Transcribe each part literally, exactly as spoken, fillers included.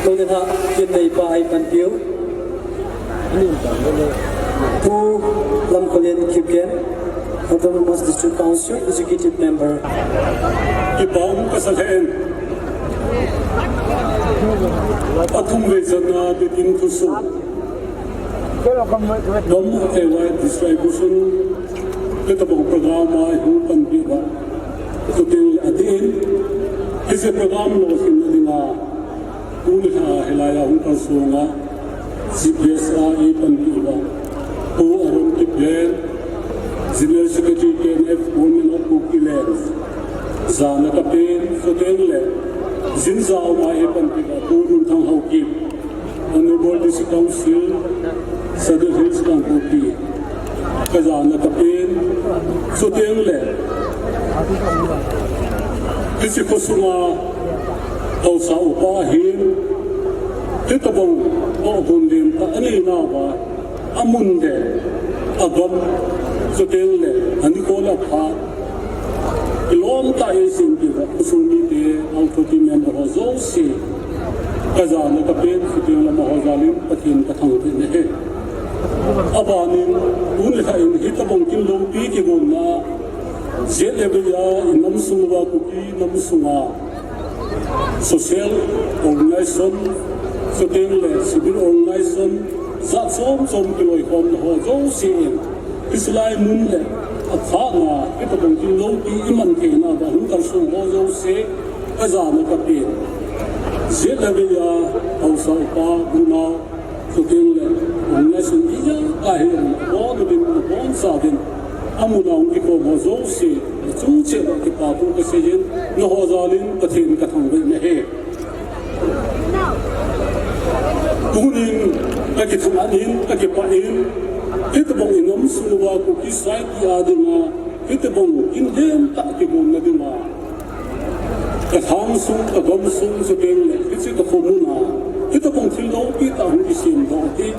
Tuni a kin neipa eipanpiu Pu Lamkholen Kipgen, Autonomous District Council Executive Member. Kipah um kasa lheh in. Athum vei channa biakin thusoh. Gam A Y distribution, hitabang program a ihung panpi uva, chuteng le adeh in, hiche program lolhinna dinga, tuni a hilai a hung kalsong a, Chief Guest a eipanpi uva, Pu Aaron Kipgen, General Secretary K N F, Government of Kuki Land, jana kapen, chuteng le, jing jao a eipanpi uva, Pu Nunthang Haokip, Honorable District Council, Sadar Hills Kangpokpi, kajana kapen, chuteng le, hiche khosunga haosa upa hin, hitabang tohgon lentah anei nauva, amun le agam, chuteng le anikho le aphat, kilom tah a eisempi uva, khosung mite, authority member ho jouse, kajana kapen, chuteng le amaho jal in Pathen kathangvah in ahi. Abanin, tuni lhah in hitabang kin loupi kigonna, Z L A A inam sung uva Kuki nam sunga social organization, chuteng le civil organization, jat chom chom kiloikhomna ho jouse in, hiche lai mun le aphatna, hitabang kin loupi iman theina uva hung kalsong ho jouse, kajana kapen. Z L A A haosa upa, unau, chuteng le, organization ijakai hin, abon uvin, abonchauvin, amun a hung kikhom ho jouse, nachung cheh uva kipathu kasei in, naho jal in Pathen kathangvah in ahi. Tunin, kakithang-at in, kakipah in, hitabang inam sung uva Kuki society a dinga, hitabang kin lentah kigonna dinga, kalhang sung, kagam sung, chuteng le, hiche kakhomun a, hitabang thil loupi tah hung kisemdoh hi,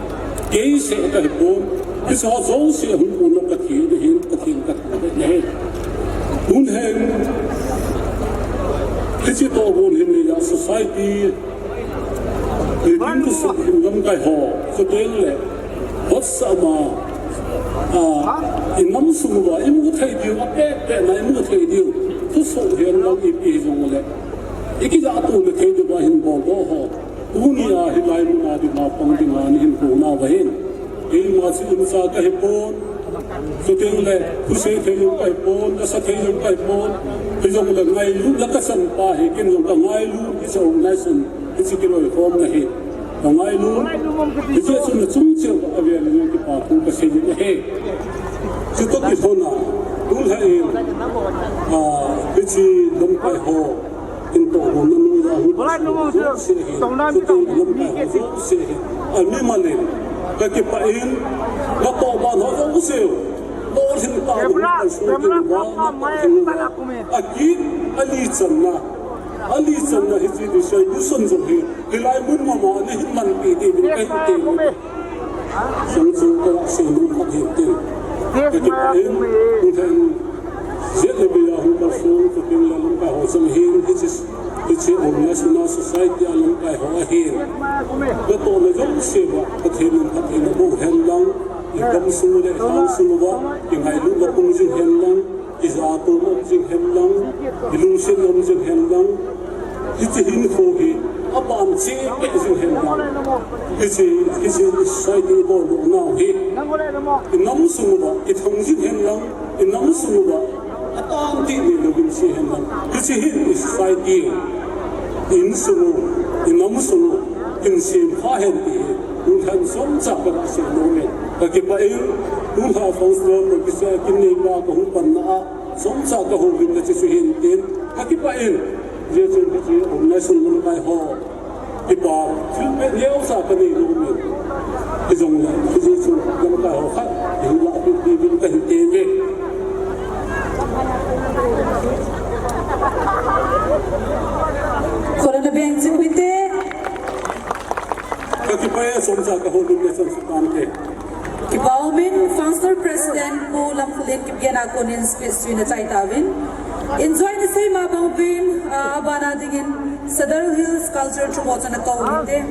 kei seh kahipon, hiche ho jouse hung puna Pathen ahin, Pathen kathangvah in ahi. Tun hin, hiche tohgon hin neiya society, nitin thusoh hin lamkai ho, chuteng le, WhatsApp a, a, inam sung uva, imu thei diu, apehpeh na imu thei diu, thusoh hihen lang ipi hijongle, ikijah tona thei diuva hin boldoh ho, tunia hilai muna dinga pang dinga nahin kou nauva hin, keima chu umsa kahipon, chuteng le, thusei thei jong kahipon, nasa thei jong kahipon, hijongle ngailut la kachan pa hi, ken jong kangailut, hiche organization, hiche kiloikhomna hi, kangailut, hijeh chun nachung cheh uva avel in jong kipathu kasei in ahi. Chutoh kilhona, tulha in, a, hiche lamkai ho, in tohgon na noiya hung, jouse hin, chuteng le lamkai ho jouse hin, amimal in, kakipah in, natohban ho jouse, lolhin tah in hung kalsong uvin, natohhin uva, akit, ali channa, ali channa hiche distribution jong hi, hilai mun mama nahin manpi diuvin kahin temu. Sung sung kala seinom khat hin tin. Kakipah in, hung hen, Z L A A a hung kalsong, chuteng le lamkai ho jong hin, hiche, hiche Organization Society a lamkai ho ahin, natohna jouse uva Pathen in phatthei naboh hen lang, igam sung le ilhang sung uva, kingailutna pung jing hen lang, ijatona um jing hen lang, ilungsetna um jing hen lang, hiche hinkho hi aban cheh peh jing hen lang, hiche, hiche society ibol doh nau hi inam sung uva ithang jing hen lang, inam sung uva atan tih neilouvin che hen lang, hiche hi i society, insung u, inam sung u, hin sempha hen ti hi, tulha in chomcha kaga seinom in, kakipah in, tulha functional professor kin neipa kahung panna a, chomcha kahouvin kache chu hin tin, kakipah in, hijeh chun hiche organization lamkai ho kipa thilpeh neocha kanei nom in, hijongle, hijeh chun lamkai ho khat, ihung lahpeh diuvin kahin temme. Khonung le beng ching uve te. Kakipah e, chomcha kahouvin le chomcha kante. Kipah umin, Functional President Pu Lamkholen Kipgen a konin speech chu ina chai tauvin. Enjoy na sei ma bang uvin, ah, abana dingin, Sadar Hills Culture Troupe ho chun akou u hite.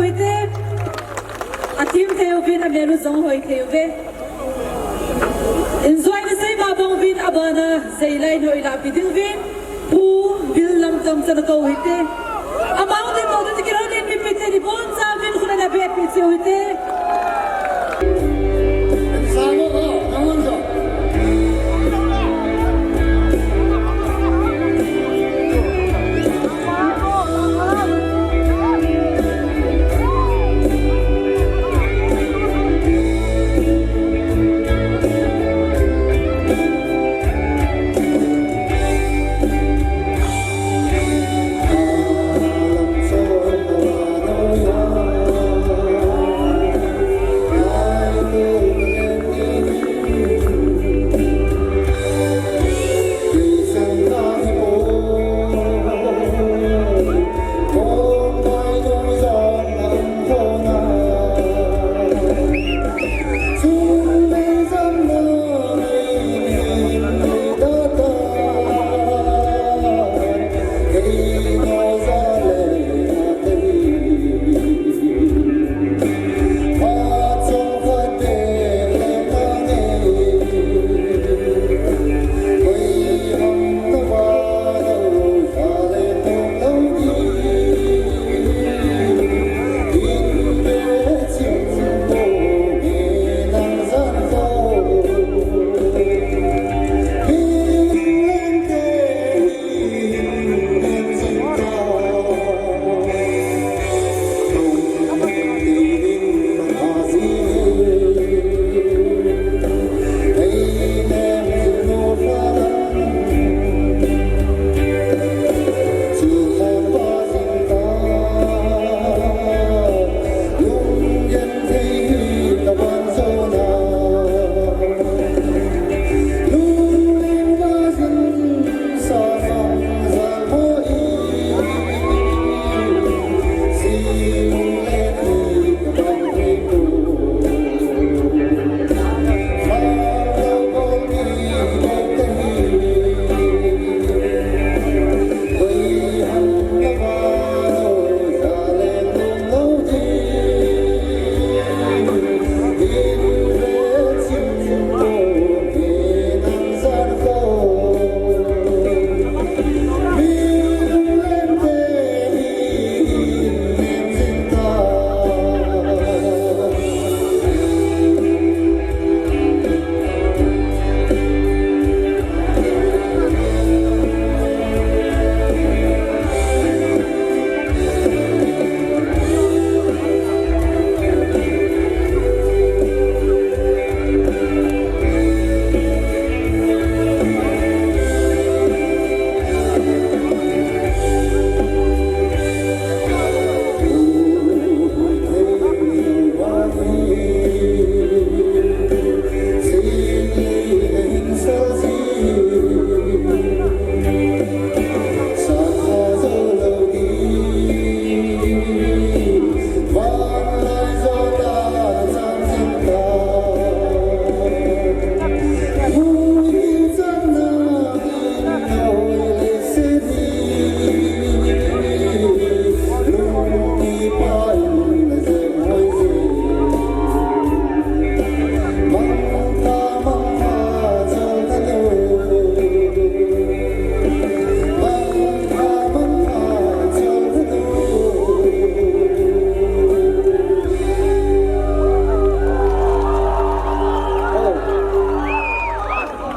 Te, athim thei uvin, amel u jong hoi thei uve. Enjoy nasei ma bang uvin, abana jeilai noi lapi ding uvin, Pu Bil Lamtong chan akou u hite. Amau te to te kiron in mipi te ni boncha uvin khun ana bepeh cheh u hite.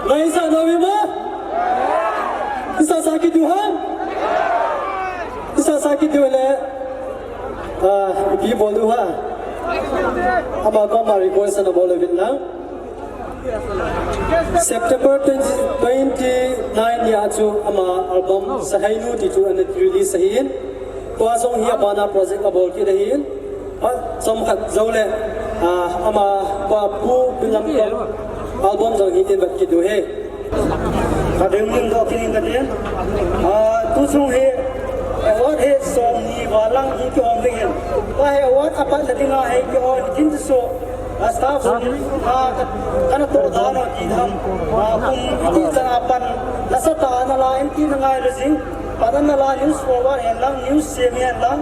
Ngai sa na mi ma? Isa sa ki du ham? Isa sa ki du le. Ah, ipi bol u ham? Ama koma request ana bol uvin lang. September twenty, twenty-nine nia chu ama album Sahainu ti chu ana release ahin. Tua jong hi abana project abol kit ahin. Ah, chomkhat jou le, ah, ama pa Pu Bil Lamtong album jong hi in vet kit u hi. Ka ding lim doh kit in ka tin. Ah, tu chung hi award hi som ni val lang hi kihom ding hin. Tua hi award apat na ding a hi kihom tin tu so. A staff hon, ah, ka, kana toh dan u ti tham. Ah, kum iti chan a pan nasatah a ana la in ti na ngai lou jing. Pan ana la news forward hen lang, news sem hen lang.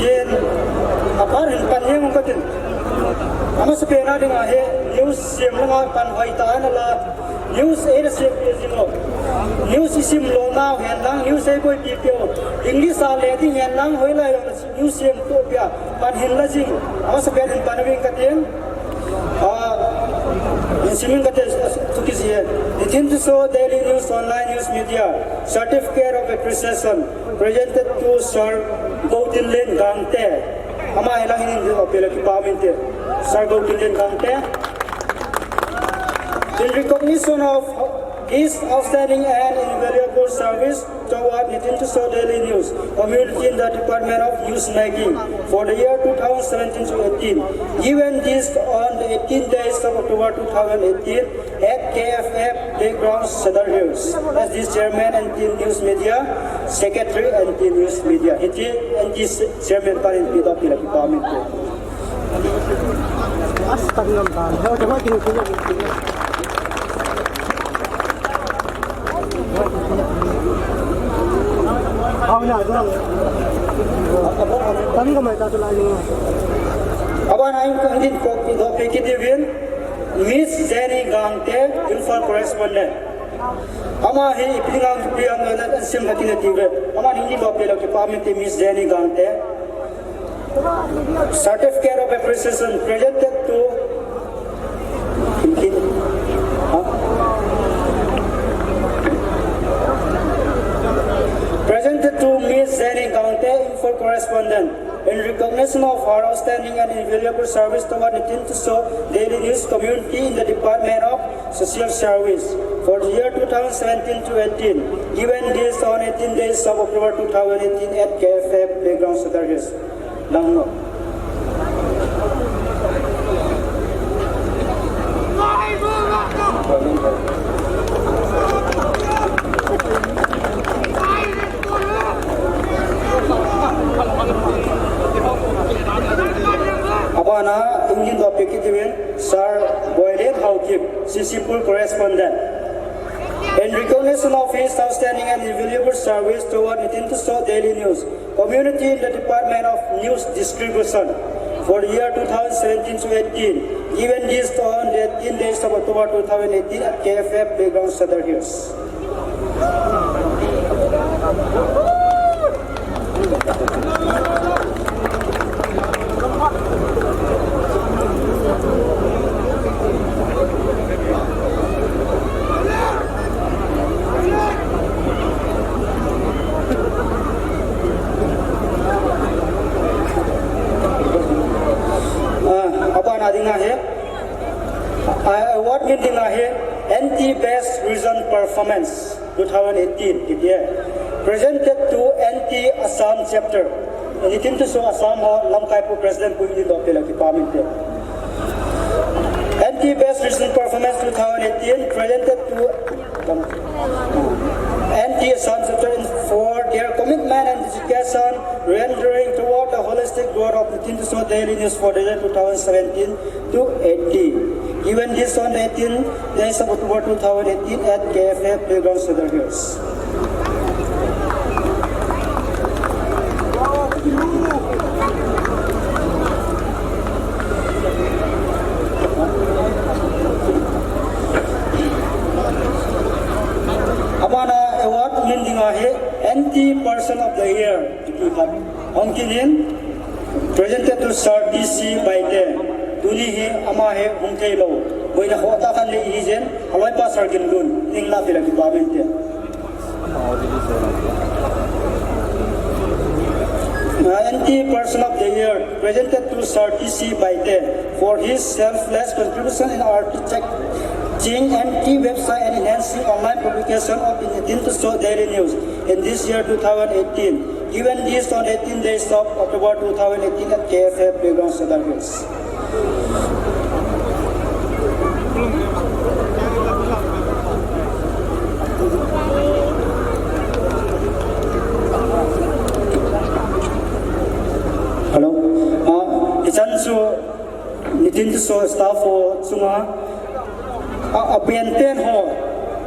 Ken, aphat hin pan heng katin. Amasapen a dinga hi, news sem langa pan hoitah a nala, news eina sem jing lou. News isim lou nau hen lang, news eiboipi peh u. English a le ding hen lang, hoilai jong news sem to pia, pan hin la jing. Amasapen hin pan ving katin. Ah, in simin kate, tuki siye. Nitin Tisso Daily News Online News Media, Certificate of Appreciation, presented to Sir Goutinlen Gangte. Ama hilang in apela kipa minte. Sir Goutinlen Gangte. In recognition of his outstanding and invaluable service toward Nitin Tisso Daily News community in the Department of News Making for the year two thousand seventeen to eighteen, given this on the eighteen days of October two thousand eighteen at K F F Playground, Sadar Hills, as the chairman N T News Media, secretary N T News Media. Hiti N T chairman parin pida pila kipaminte. As tangam tan. Ho, jama kini kini. Aw na, aw na. Tangam mai ta tu lai ni. Abana in kong din ko ki do pe ki divin. Miss Jenny Gangte, Imphal correspondent. Ama hi ipi ngang ipi ang na sim hati na tive. Ama hi ni ba pe lo kipaminte Miss Jenny Gangte. Certificate of appreciation presented to, huh? Presented to Miss Jenny Gangte, Imphal correspondent, in recognition of her outstanding and invaluable service toward Nitin Tisso Daily News community in the Department of Social Service for the year two thousand seventeen to eighteen, given this on eighteen days of October two thousand eighteen at K F F Playground, Sadar Hills. Langno. Abana, Indian topic kiti ven, Sir Boylen Haokip, C C Pur correspondent. In recognition of his outstanding and invaluable service toward Nitin Tisso Daily News community in the Department of News Distribution for the year two thousand seventeen to eighteen, given this on the eighteen days of October two thousand eighteen at K F F Playground, Sadar Hills. Ah, abana dinga hi, ah, award min dinga hi, N T Best Recent Performance two thousand eighteen, kiti e. Presented to N T Assam Chapter. Nitin Tisso Assam ho lamkai pu president pu din do pela kipaminte. N T Best Recent Performance two thousand eighteen, presented to N T Assam Chapter for their commitment and dedication rendering toward the holistic growth of Nitin Tisso Daily News for the year two thousand seventeen to eighteen. Given this on the eighteen days of October two thousand eighteen at K F F Playground, Sadar Hills. Abana award min dinga hi N T Person of the Year kiti khat hung kit in, presented to Sir D C Baite. Tuni hi ama hi hung thei lou, boina khoh tah khat le ihi jeh in, aloipa Sir Ginlun, ning la pela kipaminte. Uh, N T Person of the Year presented to Sir T C Baite for his selfless contribution in architecting N T website and enhancing online publication of Nitin Tisso Daily News in this year two thousand eighteen. Given this on eighteen days of October two thousand eighteen at K F A Playground, Sadar Hills. Hello. Ah, hichan chu Nitin Tisso staff ho chunga a, a pen pen ho,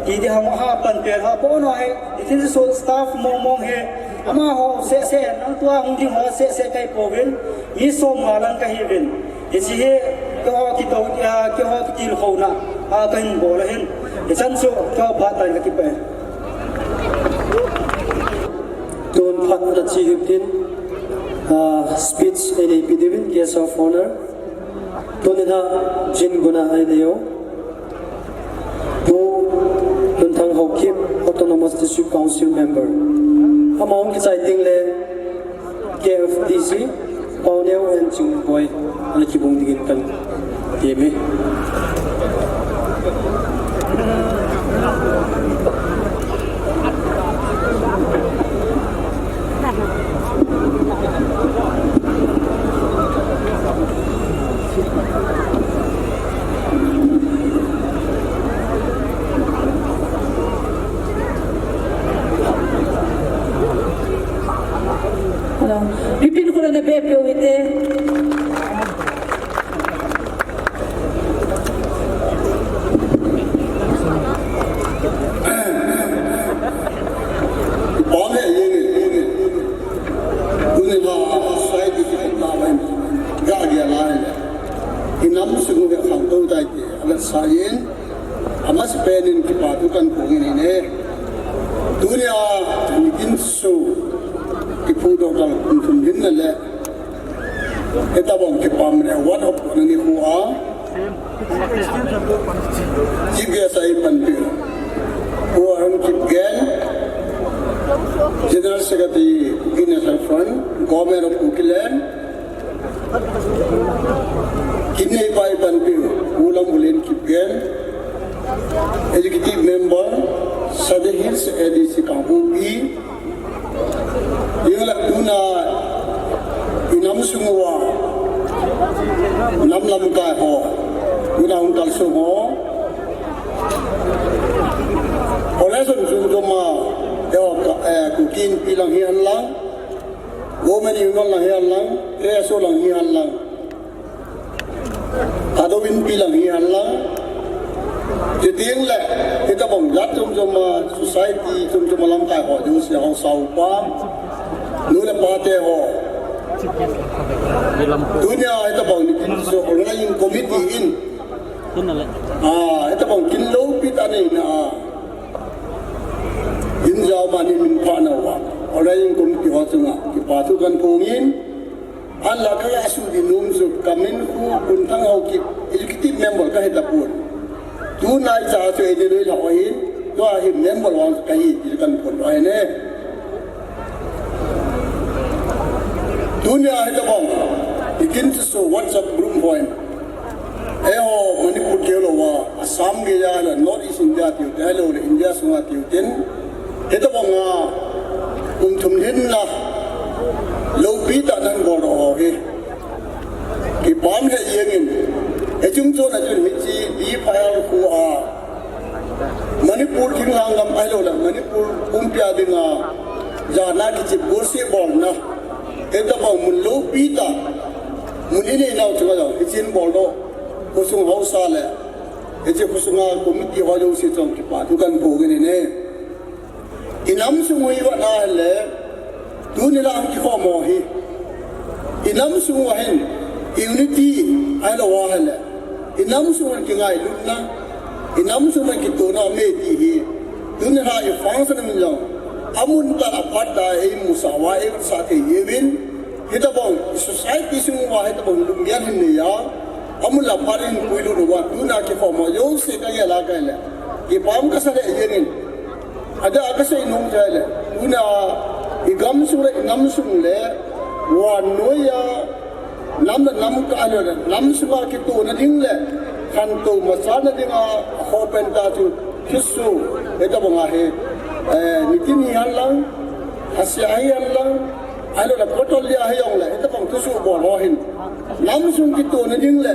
ti di ham ha pan pen ho, bon ho hi, Nitin Tisso staff mong mong hi, amaho seh seh, nangtua hung ding ho seh seh kahipouvin, mi som nga lang kahiuvin. Hiche hi, keiho kitou, ah, keiho kitilkhouna a kahin bol ahin. Hichan chu, keiho phat tah in kakipah e. Tun phat a che hitin, ah, speech eina pe diuvin, guest of honor. Tuni a chin guna eina neiu Pu Lunthang Haokip, Autonomous District Council Member. Ama hung kichai teng le K F D C, Paoneo and Chingboi, ana kibung dingin kahin temme. Hello. Repeat ko na be pe ite. Bom he, ye, ye, ye, ye. Tuni a, a, sai di ki na bai. Ga, ga, la, la. Inam sungu he khang to dai te. Ala sa yin. Amasapen in kipa thu kahin phong in ahi. Tuni a, Nitin Tisso kiphudoh kal kum thum hin na le. Hitabang kipam le, what of, nani khu a. Chief guest a ipanpiu Pu Arun Kipgen, General Secretary, Kuki National Front, Government of Kuki Land, Kinei pa ipanpiu Pu Lamulin Kipgen, Executive Member, Sadar Hills A D C Kangpokpi, Yula tuna inam sung uva, nam lamkai ho, tuna hung kalsong ho. Ole sun sun joma, eh, Kuki Inpi lang hihen lang, Women Union lang hihen lang, K S O lang hihen lang. Thadou Inpi lang hihen lang. Chuteng le, hitabang jat chom chom a, society chom chom a lamkai ho, jouse ho, haosa upa, nu le pa te ho. Tunia hitabang Nitin Tisso organizing committee in. Ah, hitabang kin loupi tah neina a. Injao mani min pha nauva. Organizing committee ho chunga, kipa thu kahin phong in. Ahinla kaga sudi nom chu kamin khu Lunthang Haokip executive member kahi tapon. Tuna icha chu eini loi lhah ahin, tua hi member vang kahi ti kahin phondoh ahi ne. Tunia hitabang, Nitin Tisso WhatsApp group ho in. Eiho Manipur keu louva, Assam geiya le North East India tiu te, ahilou le India sunga tiu tin. Hitabang a, kum thum hin na, loupi tah nan bol doh ho hi. Kipah e jeng in. Hiche chungchon a chun hiche, D F I R khu a. Manipur thinglhang gam ahilou le, Manipur pumpi a dinga, jana kichep bolse bolna. Hitabang mun loupi tah. Mun inei nau chunga jong, hiche in bol doh. Khosung haosa le. Hiche khosunga committee ho jouse chunga kipa thu kahin phong in ahi. Inam sung u iva na le, tuni la hung kikhom ho hi. Inam sung uva hin, unity, ahilou ahile. Inam sung uva kingailutna, inam sung uva kitohna um e ti hi. Tuni la i function min jong, amun tah a phat tah a eimusah uva, eivetsah thei uvin. Hitabang, society sung uva hitabang lunggel hin neiya, amun la phat in puilut uva, tuna kikhom ho jouse kagel a kahi le. Kipah kasa le jeng in. Adia kasei nom chu ahile, tuna i gamsung le i namsung le, vannoi a, nam le nam kah le, nam sunga kitohna ding le, khantou machalna dinga, khopen tah chu, thusoh, hitobang ahi, eh, nitin hihen lang, asia hihen lang, ahilou le kotol lia hijongle, hitobang thusoh bol ho hin, namsung kitohna ding le,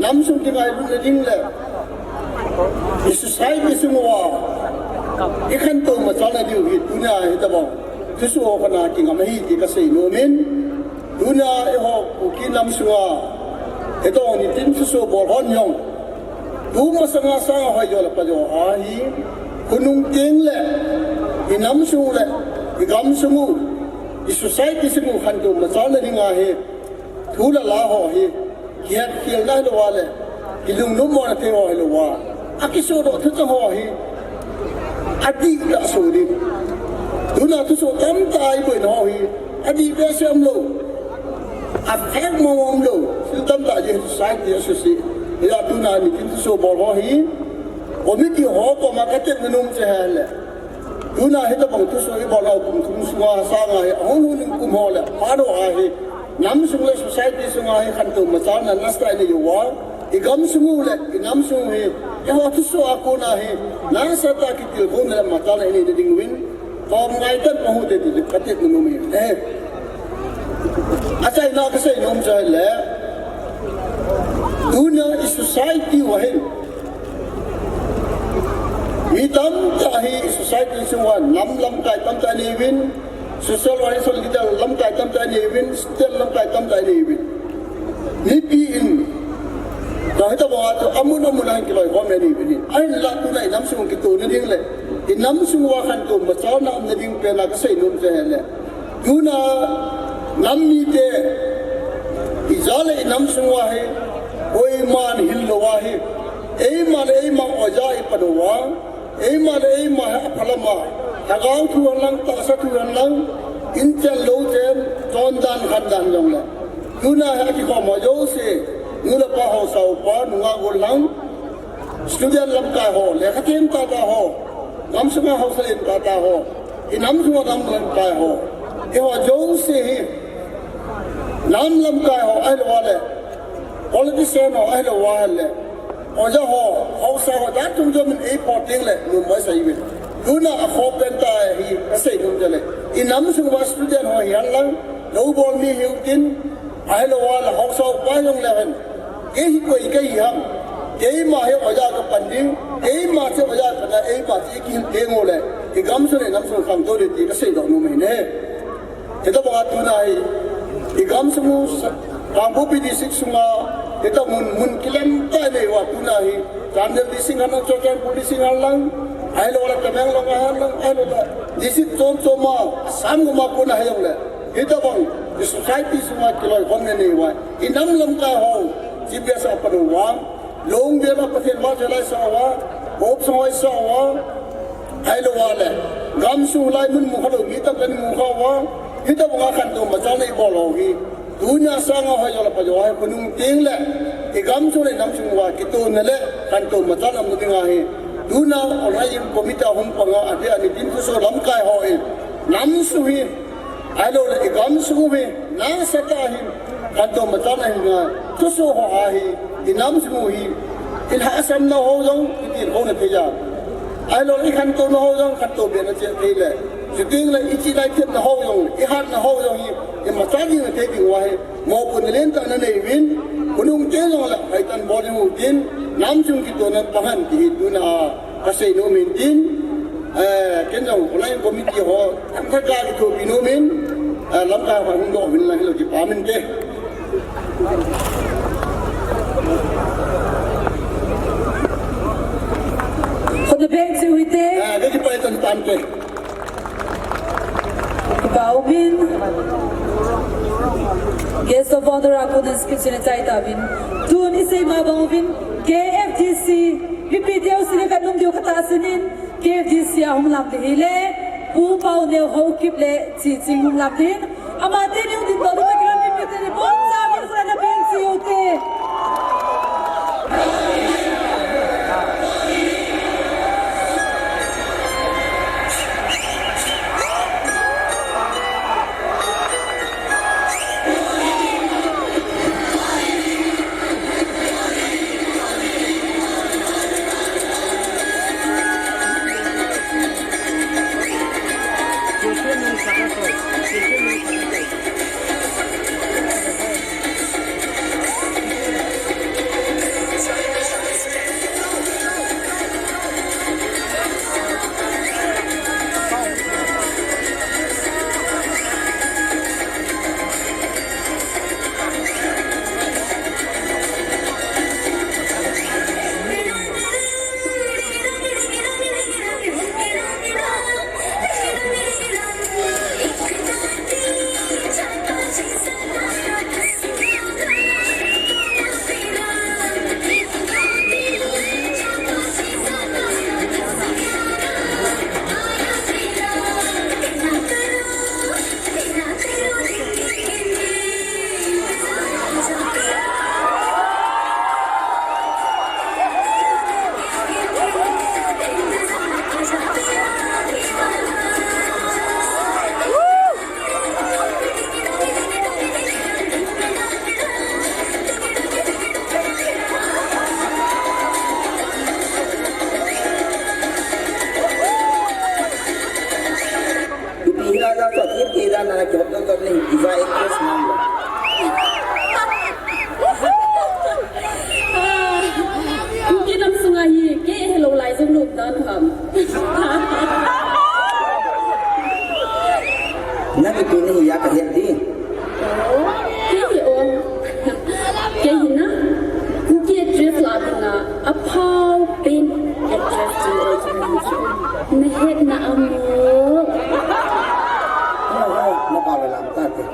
namsung kingailutna ding le, i society sung uva, i khantou machalna diu hi, tuna hitobang thusoh ho kona kingam ahi ti kasei nom in, tuna eiho Kuki nam sunga, hitobang nitin thusoh bol hon jong, tu masanga sanga hoi jo le pa jo ahi, khonung teng le, i namsung le, i gamsung u, i society sung u khantou machalna dinga hi, thu le la ho hi, kihetkhelna hilouva le, kilungnom mona thei ho hilouva, akisodoh thuchang ho hi, adihtah soh ding. Tuna thusoh tamtah a iboina ho hi, adih behseh umlou, aphek mong umlou, thil tamtah ding society asuhset. Hijeh a tuna nitin thusoh bol ho hi, committee ho koma katepna nom chu ahile, tuna hitobang thusoh ibol nau kum thum sunga sanga hi, ahung lhun in kum ho le phat ho ahi, namsung le society sunga hi khantou machalna nasatah a inei uva, i gamsung u le i namsung u hi, eiho thusoh a kona hi, nasatah a kitilkhouna le machalna inei ding uvin, tomngai tah in pang uhite ti chu katepna nom ahi. Eh. Achaina kasei nom chu ahile, tuna i society uva hin, mi tamtah hi i society sunga nam lamkai tamtah inei uvin, social organization leader lamkai tamtah inei uvin, student lamkai tamtah inei uvin. Mipi in, ka hitobang a chu amun amun a hin kiloikhom inei uvin. Ahinla tuna i namsung kitohna ding le, i namsung uva khantou machalna umna ding pen a kasei nom chu ahile, tuna nam mite, ijat le i namsung uva hi, koiman hil louva hi, eima le eima oja ipan uva, eima le eima hi aphalam a, lhagao thu hen lang, tahsa thu hen lang, inchen louchen, chondan khandan jongle, tuna hi akikhom ho jouse, nu le pa, haosa upa, nungah gollhang, student lamkai ho, lekha them tahtah ho, gamsunga haosa len tahtah ho, i namsunga nam lamkai ho, eiho jouse hi, nam lamkai ho ahilouva le, politician ho ahilouva le, oja ho, haosa ho, jat chom chom in eiphoh tengle, numboi sa ive. Tuna akhopen tah hi kasei nom chu ahile, i namsung uva student ho hihen lang, loubol mi hiu tin, ahilouva le haosa upa jongle hen, kei hi koi kahi ham, keima hi oja kapan ding, keima chu oja kana, eima chu kihil teng ule, i gamsung le namsung khangtou ding ti kaseidoh nom ahi ne. Hitobanga tuna hi, i gamsung u, Kangpokpi District sunga, hitobang mun, mun kilem tah inei uva tuna hi, Chandel District hen lang, Churachandpur District hen lang, ahilouleh Tamenglong hen lang, ahilouleh District chom chom a, Assam gam a kona hijongle, hitobang i society sunga kiloikhomna nei uva, i nam lamkai ho, G P S a pan uva, Lungdel a Pathen vahchoilai sah uva, hop sangoi sah uva, ahilouva le, gamsung lai mun mu khalou mi tamtah in mu kha uva, hitobanga khantou machalna ibol u hi, tunia sanga hoi jo le pha jo hi, khonung tengle, i gamsung le i namsung uva kitohna le khantou machalna umna dinga hi, tuna Organizing Committee a hung panga, adeh a nitin thusoh lamkai ho hi, namsung hi, ahilouleh i gamsung u hi, nasatah a hin, khantou machalna hinga, thusoh ho ahi, i namsung u hi, i lhahsamna ho jong, i tilkhouna thei a, ahilouleh i khantouna ho jong, khantou behna cheh thei le, chutengle i chih lai thepna ho jong, i hatna ho jong hi, i machal jing thei ding uva hi, mopohna lentah nanei uvin, khonung teng jongle, hoitah in bol ding utin, namsung kitohna pang hen ti hi tuna kasei nom in tin, eh, ken jong Organizing Committee ho, tamkhat kakithopi nom in, eh, lamkai ho hung doh uvin lang hilou kipah in te. Khut nabeng cheh u hite. Eh, kakipah tan tan te. Kipah umin. Guest of Honor a konin speech in achai tauvin. Tun isei ma bang uvin, K F D C, mipi teu sini vet nom diu katahsan in, K F D C a hung lam ding hile, Pu Paoneo Haokip le Chiching hung lam ding. Amateni hung dingdoh ding, mipi teni boncha min khut nabeng cheh u hite. Iva actress nam lo. Kuki nam sunga hi kei helou lai jong lom dan ham. Nang ipi nahi a kahet ding. Kei hi o. Kei hi na. Kuki actress lah dinga aphao pen actress chu. Nahet na amo. Ho, ho, na pao le lam ta te.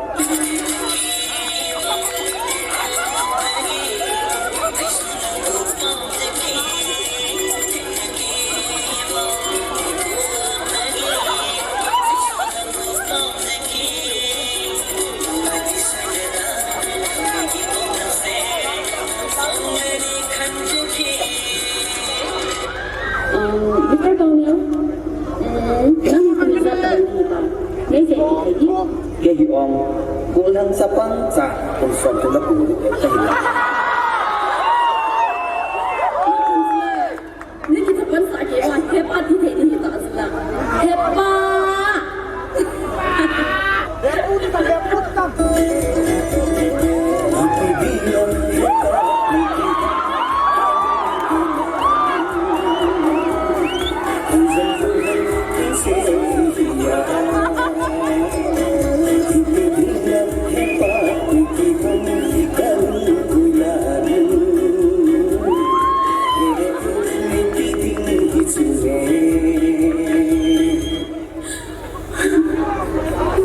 Um, Mister Tongniu, um, nang hi koi jat tah in hitam? Nei sei thei di. Kei hi ong, Kolhang chapang cha, kum som thum le kum li kahi. Nei kichapan sah kei uva, hepa ti thei di hita jeh a. Hepa!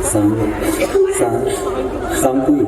Sang, sang, sang kui.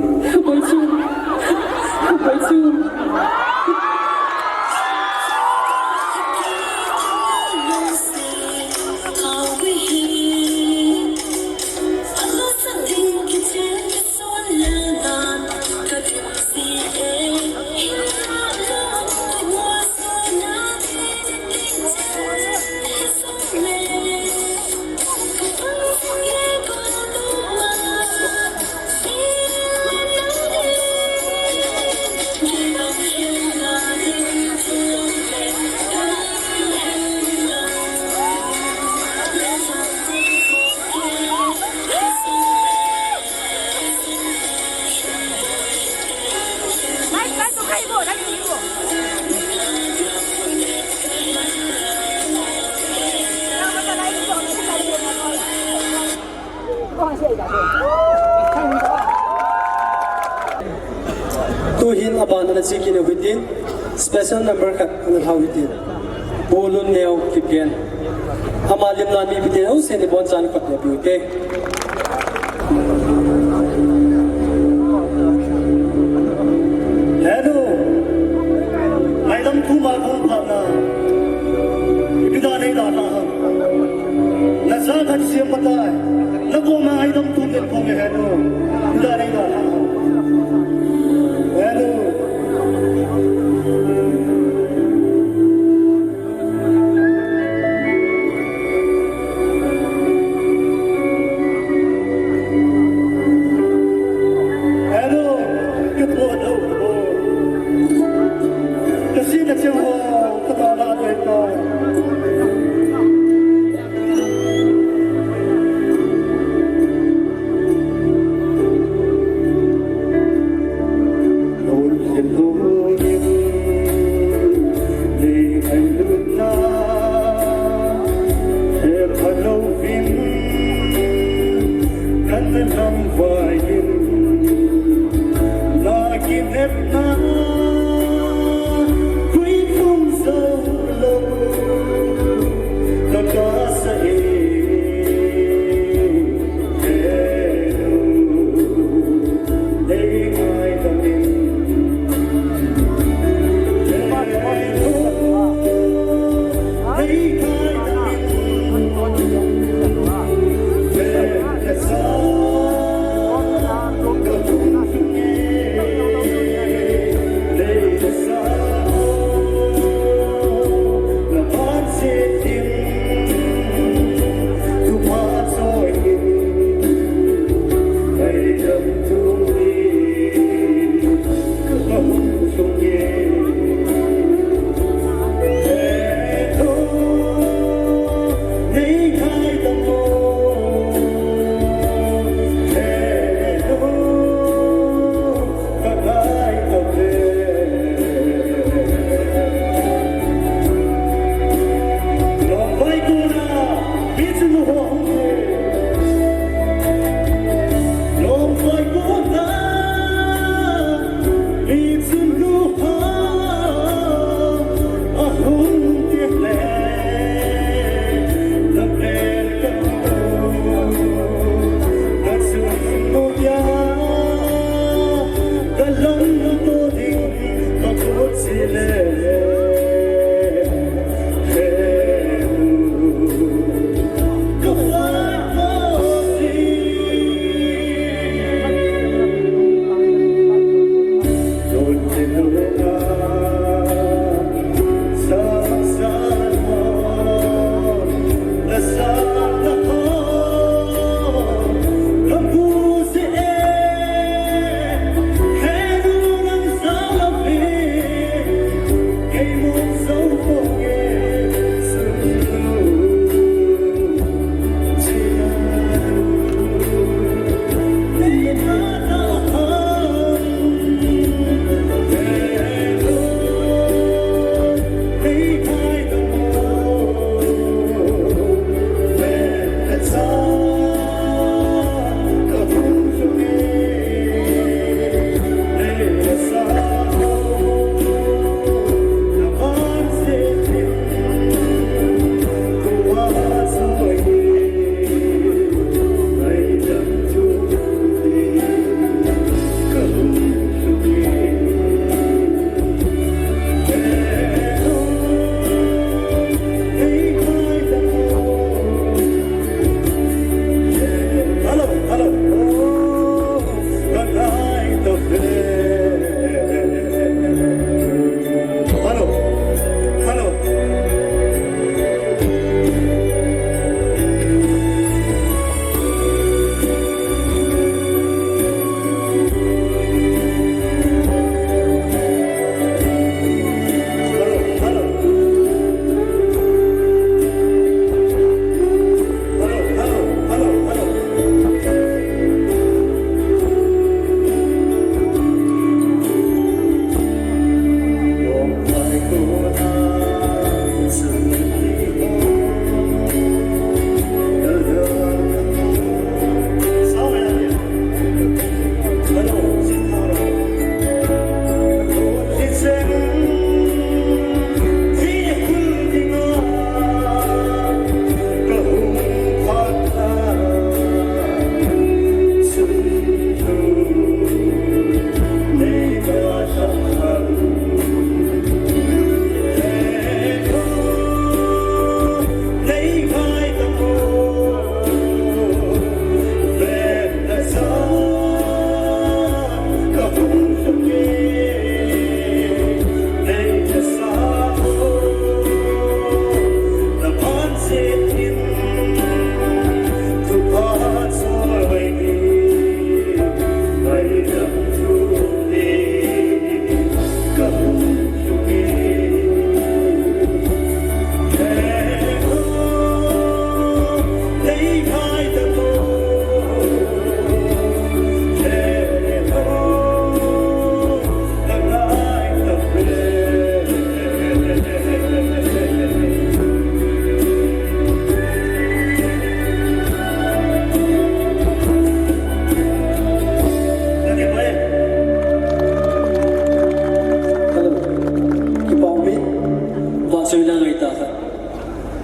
Tuhin abana ana chekit u hitin, special number khat ana lhau hitin. Pu Lunneo Kipgen. Ama lim la mipite ho seni bon chan kot le piu te. Hello. Ngaidam tu ma kong pa na. Ipi da nei da na. Na sa ka siam patai. Na ko ma ngaidam tu ke kong hello. Ipi da nei da na. Hello.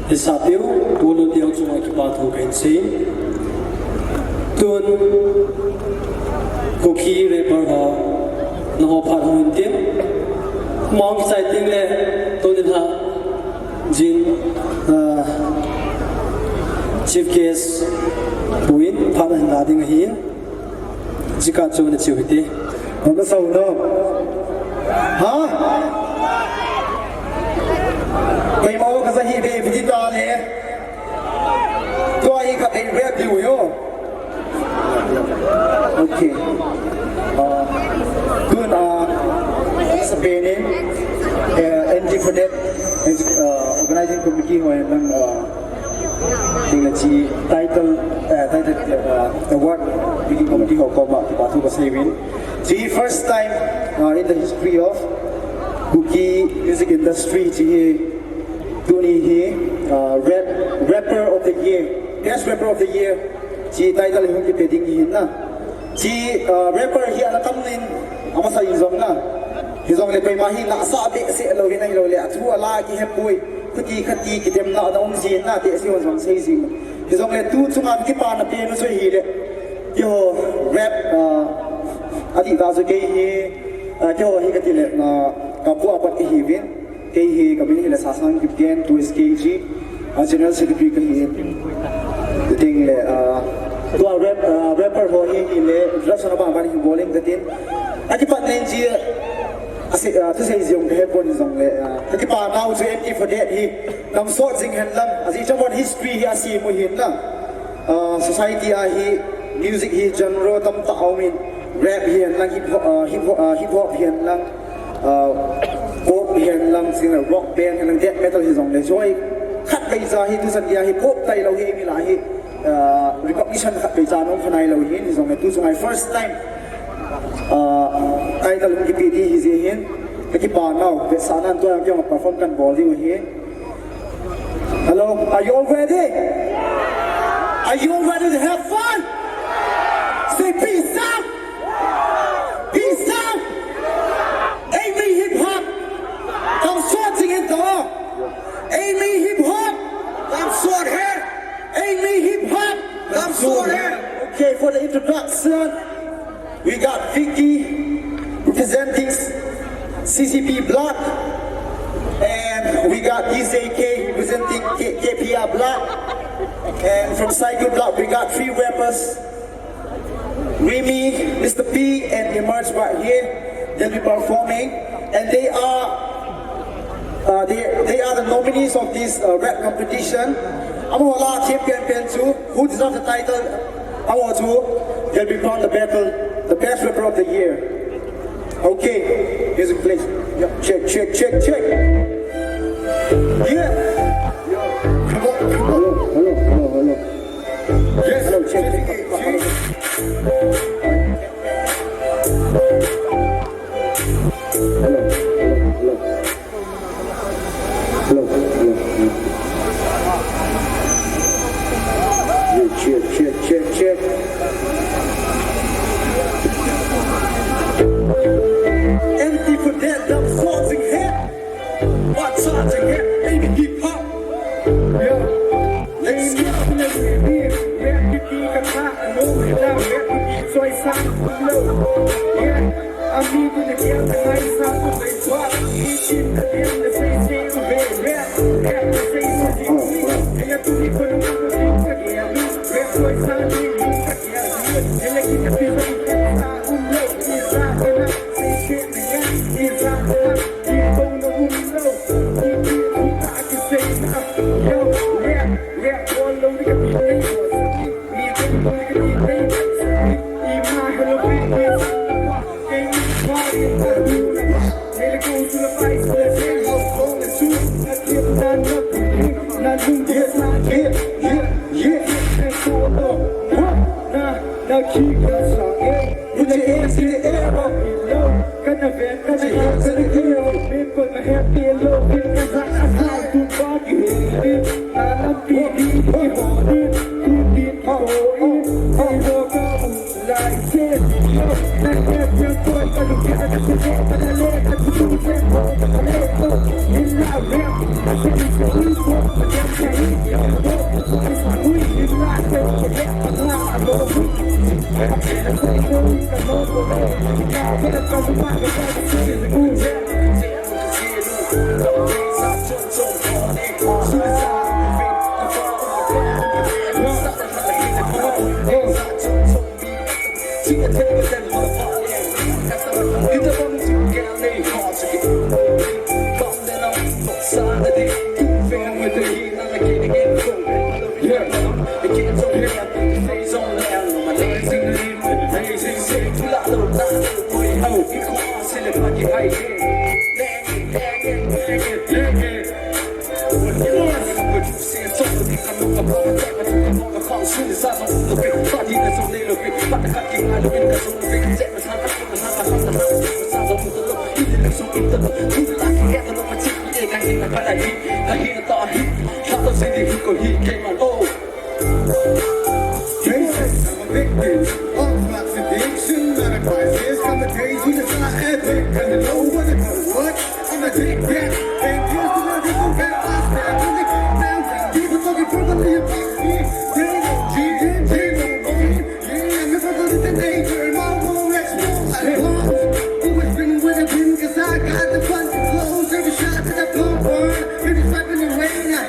Hisapeu, tulu teu chunga kipa thu kahin sei. Tun, Kuki rapper ho, nangho phat hung tin. Mong kichai tin le, tun in ha, jin, ah, chief guest, puin, phat hin la ding ahin. Jika chu na chiu hite. Nang ka sau no. Ha? Kei mau ka sa hi be video ta le. Tua hi ka ei rap diu yo. Okay. Uh, tun, uh, sa penin, uh, N T for that, uh, organizing committee ho yang, uh, Tingla chi title, eh, title, eh, award, bikin committee ho koma, kipa thu kasei uvin. Chi first time, uh, in the history of Kuki music industry, chi hi tuni hi, uh, rap, rapper of the year, best rapper of the year, chi title hi hung kipe ding hi na. Chi, uh, rapper hi ana tam in, amasa in jong na. Hijongle koima hi nasa behseh lou hin ahilou le, athu ala kihepoi. Khuti khati kidemna ana um jin na, tehse hon jong sei jing. Hijongle tu chunga kipana pen u chu ahile. Keiho rap, ah, adih tah chu kei hi, ah, keiho hi kati le, ah, kapu apat kahiuvin. Kei hi kamin hi le Sasang Kipgen, two S K G, ah, General Secretary kahi. Teng le, ah, tua rap, ah, rapper ho hi, hi le, introduction abang bang hi bol ing katin. Akipatna in chi, Ase, ah, thusei jong kahe pon jongle, ah, kakipana u chu M T for that hi, nam sot jing hen lang, ajeh chu history hi asem u hin lang. Ah, society a hi, music hi genre tamtah aum in, rap hi hen lang, hip hop, ah, hip hop, ah, hip hop hi hen lang, ah, pop hi hen lang, sing rock band hi hen lang, death metal hi jongle, joy khat vei cha hi, tuchan dia hi, pop tailou hi, mi la hi, ah, recognition khat vei cha nom khanai lou hi, hijongle, tu chunga first time. Ah, title hung kipe di hi jeh hin, kakipana u, vetsahnan tua jong keiho perform kan bol diu ahi. Hello, are you all ready? Are you all ready to have fun? Say peace out! Peace out! Eimi hip hop! Tam sot jing hen to! Eimi hip hop! Tam sot hen! Eimi hip hop! Tam sot hen! Okay, for the introduction, we got Vicky representing C C P Block, and we got D J K representing K- KPR Block, and from Saigon Block we got three rappers, Remy, Mister P, and Emerge right here. They'll be performing, and they are uh, they, they are the nominees of this uh, rap competition. Amaho la champion pen chu, who deserves the title, amaho chu, they'll be crowned the battle, the best rapper of the year. Okay, music please. Yeah, check, check, check, check. Yeah. Come on, come on. Hello, hello, hello, hello. Yes, hello, check, check, check, check. Hello, hello, hello. Hello, hello, hello. Yeah, check, check, check, check. M T for that, tam sot jing hen. What sot jing hen? Baby, hip hop. Yeah. Let's go. Yeah. Amigo, the girl, the nice, I'm the best. He keep the girl, the same, same, the way, rap, rap, the same, same, same. Ella tú ni con un mundo que a mí, rap, soy, sabe, nunca que a mí. Ella quita, pisa, y pisa, un bloque, pisa, pisa, se siente, pisa, pisa, y con un mundo, y pisa, pisa, que se, yo, rap, rap, all over the beat. Jesus, I'm addicted. All toxic addiction, not a crisis. I'm a crazy, it's not epic. And you know what? What? I'm addicted. And just another thing that I stand in the game now. People talking for the little bit. They know G, they know me. Yeah, I'm a little bit danger. My whole explode like bombs. Always been with a pin, 'cause I got the fun. Blows every shot that I blow. Every fight in the rain. I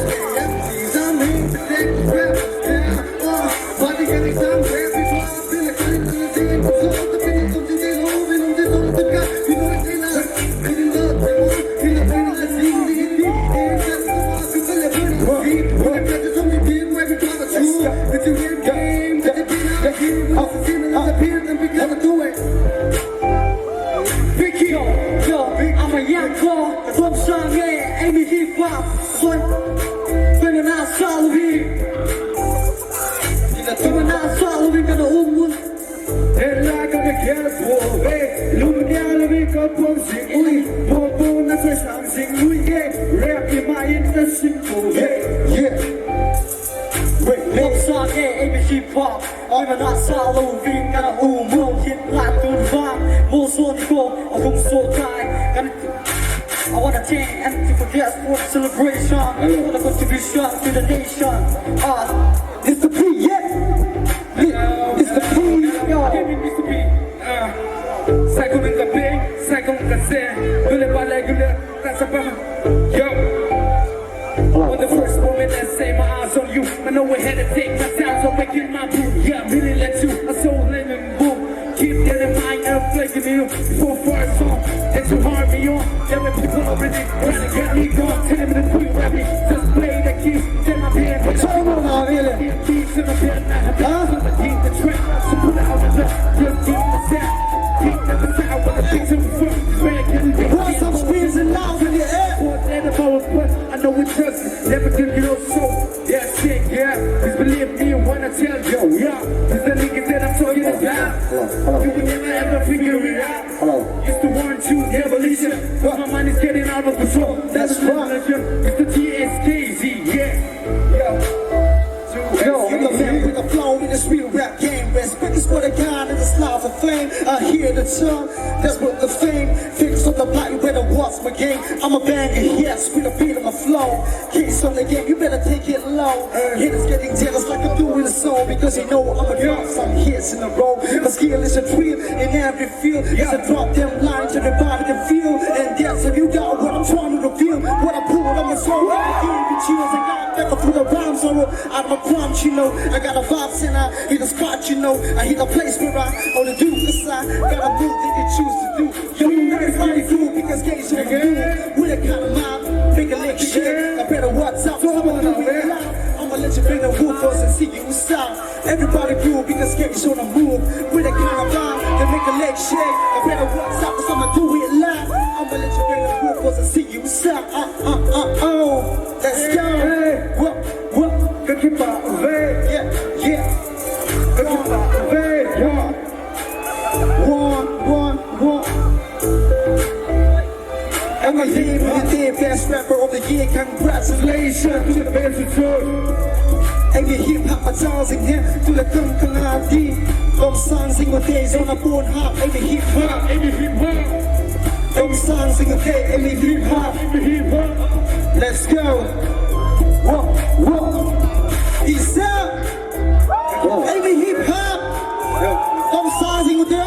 stay empty. I'm here to take the rebels down. Uh, body getting somewhere before I feel it. Feeling the same. So the feeling something they hold and they don't look up. You know what they love. Feeling love, they want. Feel the pain of the scene. They get deep. And that's the one to feel it. Burning deep. When I catch it, something deep. Where we try to shoot. It's a weird game. But the pain of the game. It's a feeling of the pain. And we gotta do it. Vicky, yo, I'm a young boy. From Shanghai, Amy hip hop. Son, when I saw Louis. When I saw Louis, gonna own one. Ela ka me kia po ve, lumia le me ka po si ui, po po na se sang sing ui ke, rap in my in the simple way. Yeah. Wait, wait. What's up, yeah, A B hip hop. I'm a not solo, we got a home, hit like to the bomb. Mo so ni ko, a home so tight. Gonna I wanna thank M T for this for the celebration, for the contribution to the nation. Ah, Mister P, yeah. Mi-, Mister P, yo. Mister P. Ah. Sai ko min ka pe, sai ko ka se. Gule ba le gule ka sa ba. Yo. On the first moment, I say my eyes on you. I know I had to take my time, so making my move. Yeah, really let you. I so lemon boom. Keep that in mind, I'm flaking you. Before far song, that's too hard me on. There were people already trying to get me gone. Tell them to quit rapping. Just play the keys, then my band. What's going on, really? Huh? Huh? Put out the best, just give the sound. Keep the sound with the things in front. What's up, squeezing loud in the air? But I know we trust, never give you no soul. Yeah, shit, yeah. Just believe me when I tell you, yeah. Just the niggas that I'm talking about. Hello, hello. You will never ever figure it out. Hello. Used to warn you, never listen. But my mind is getting out of control. That's right. It's the T S K Z, yeah. Yeah. Yo, I'm the man with the flow in this real rap game. Respect is what I got and it's not for fame. I hear the song, that's what the fame. Fix on the block, you better watch my game. I'm a banger, yes, with a beat on my flow. Kids on the game, you better take it low. Haters getting jealous like I'm doing a song because they know I'm a drop some hits in a row. My skill is a thrill in every field. It's a drop them lines, everybody can feel. And that's if you got what I'm trying to reveal. What I pull on my soul, I give you chills. I got back up through the rhymes, or out of my prime, you know. I got a vibe, and I hit a spot, you know. I hit a place where I only do this. I gotta do what they choose to do. Yo, you guys might do because games on you. With a kind of mind, make a lick shit. I better watch out, so I'm gonna do it live. I'ma let you bring the wolf us and see you stop. Everybody do because games on the move. With a kind of mind, they make a lick shit. I better watch out, 'cause I'ma do it live. I'ma let you bring the wolf us and see you stop. Uh, uh, uh, oh. Let's go. Hey. What, what? Ka kipa ve. Yeah, yeah. Ka kipa ve. Yeah. One, one, one. I'm a hip hop, the best rapper of the year. Congratulations to the best return. And we hip hop a thousand year to the Kang Kang R D. Tomsang sing with this on a phone hop, every hip hop, every hip hop. Tomsang sing with this, every hip hop, every hip hop. Let's go. Whoa, whoa. Peace out. Whoa. Every hip hop. Tomsang sing with this.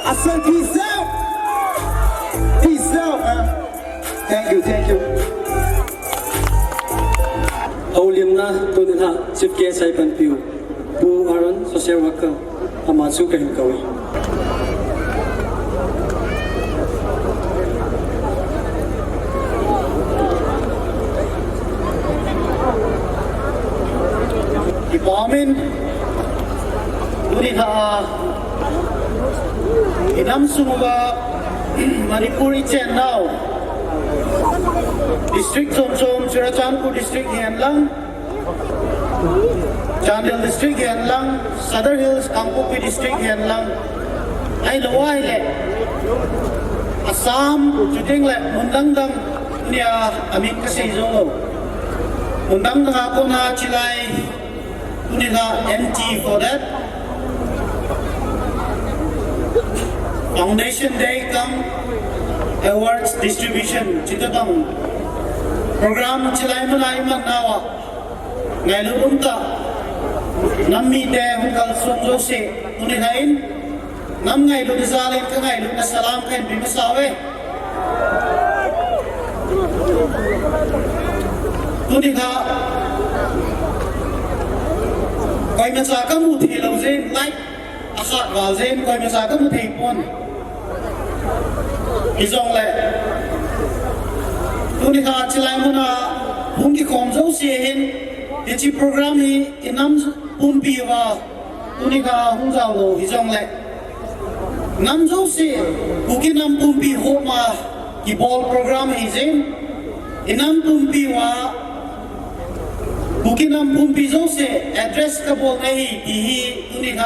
I said peace out. Peace out, man. Thank you, thank you. Houlimna tuni a chief guest a panpiu Pu Aaron, social worker, ama chu kahin koi. Ipamin, tuni a, inam sunga, Manipur i chennau district chom chom, Churachandpur district hihen lang, Chandel district hihen lang, Sadar Hills, Kangpokpi district hihen lang, ahilou ahile Assam, chuteng le mun dang dang nia amin kasei jou lou. Mun dang dang a kona chilai, tuni a M T for that. Foundation Day cum awards distribution, chutobang program chilai mun a iman nauva, ngailut umtah nam mite hung kalsong jouse, tuni a in, nam ngailutna jal in ka ngailutna salam kahin pe masa uve. Tuni a, koimacha kamu thei lou jeh in, like, akhat val jeh in, koimacha kamu thei pon. Hijongle, tuni a chilai mun a hung kikhom jouse hin, hiche program hi inam pumpi uva, tuni a hung jao lou hijongle, nam jouse, Kuki nam pumpi homa kibol program ahi jeh in, inam pumpi uva, Kuki nam pumpi jouse address kabol ahi ti hi tuni a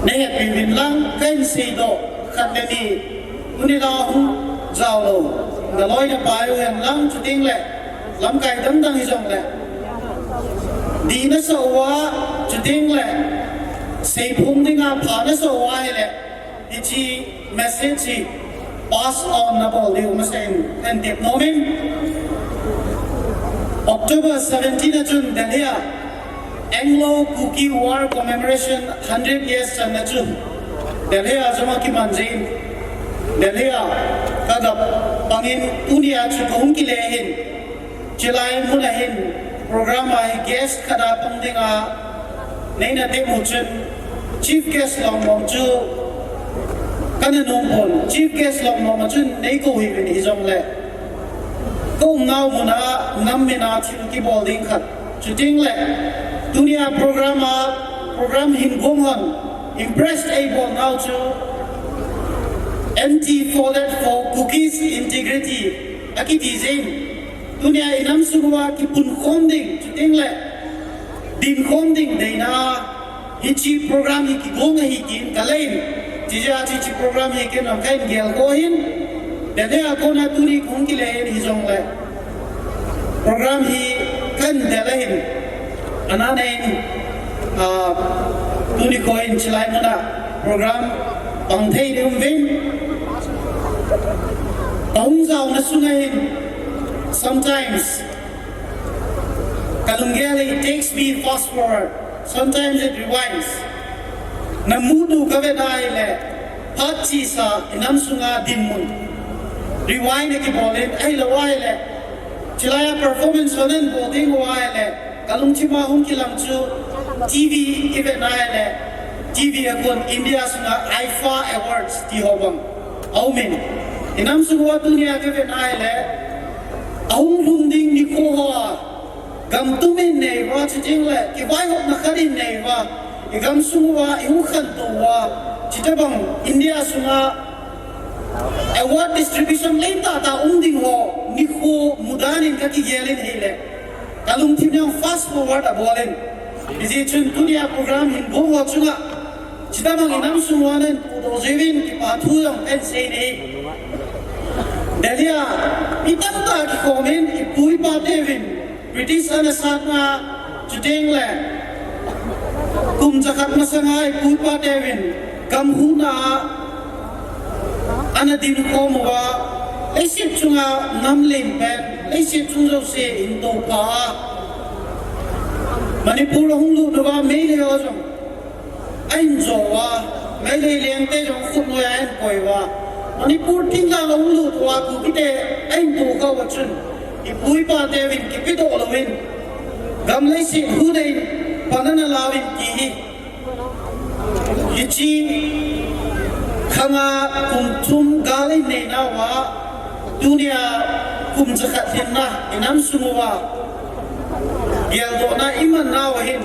nahetpi uvin lang, kahin seidoh khat le ni, tuni a hung jao lou naloi napai u hen lang, chuteng le lamkai dang dang hijongle, dih nasa uva, chuteng le seiphong dinga pha nasa uva ahile, hiche message hi pass on nabol diu masa in, kahin tep nom in. October seventeen a chun Delhi a Anglo-Kuki War Commemoration hundred years channa chu Delhi a jong akiman jeh in, Delhi a ka gapang in, tuni a chu kahung kile hin, chilai mun a hin program a hi guest khat a pang dinga neina tep u chun, chief guest lom lom chu kana nom pon, chief guest lom lom a chun neikou hih uvin, hijongle kaumnau mun a nam min a thil kibol ding khat, chuteng le tuni a program a, program hin gong hon impress eibol nau chu M T for that, for Kukis integrity akiti jeh in, tuni a inam sung uva kipunkhom ding, chuteng le dinkhom ding deina a hiche program hi kigong ahi tin kalei in, chijeh a hiche program hi ken jong kahin gelkhoh in, Delhi a kona tuni kahung kile in, hijongle program hi kahin del ahin, ana nei in, ah, tuni kho in chilai mun a program pang thei ding um uvin. Kahung jaona sunga hin, sometimes kalunggel a, it takes me fast forward. Sometimes it rewinds. Namu tu kavet ahile, phat chesa inam sunga dinmun rewind akibol in, ahilou ahile, chilai a performance hon abol ding u ahile, kalungthim a hung kilang chu T V ivet ahile, T V a kon India sunga IIFA Awards ti ho bang aumin. Inam sung uva tunia kavet ahile, ahung lhung ding nikho hoa gam tumin nei uva, chuteng le kivaihopna khat in nei uva, igam sung uva ihung khantou uva, chutobang India sunga award distribution lentah tah um ding ho nikho mudan in kakigel in ahile, kalungthim jong fast forward abol in. Hijeh chun tunia program hin gong ho chunga, chutobang inam sung uva nahin puidoh jiuvin kipa thu jong kahin sei in ahi. Delhi a mi tamtah kikhom in, ipu ipa teuvin British ana satna, chuteng le Kum jakhat masanga ipu ipa teuvin gam huhna a ana dinkhom uva, leiset chunga nam lenpen, leiset chung jouse ahin topha a, Manipur ahung lut uva Meitei ho jong ahin jo uva, Meitei lengte jong khut noiya ahin koi uva, Manipur thinglhang ahung lut uva Kukite ahin tokha uva chun, ipu ipa teuvin kipedoh louvin, gam leiset huhna in pan ana lauvin ti hi. Hiche khanga kum thum gal inei nauva, tunia kum jakhat lhinna inam sung uva geldohna iman nauva hin,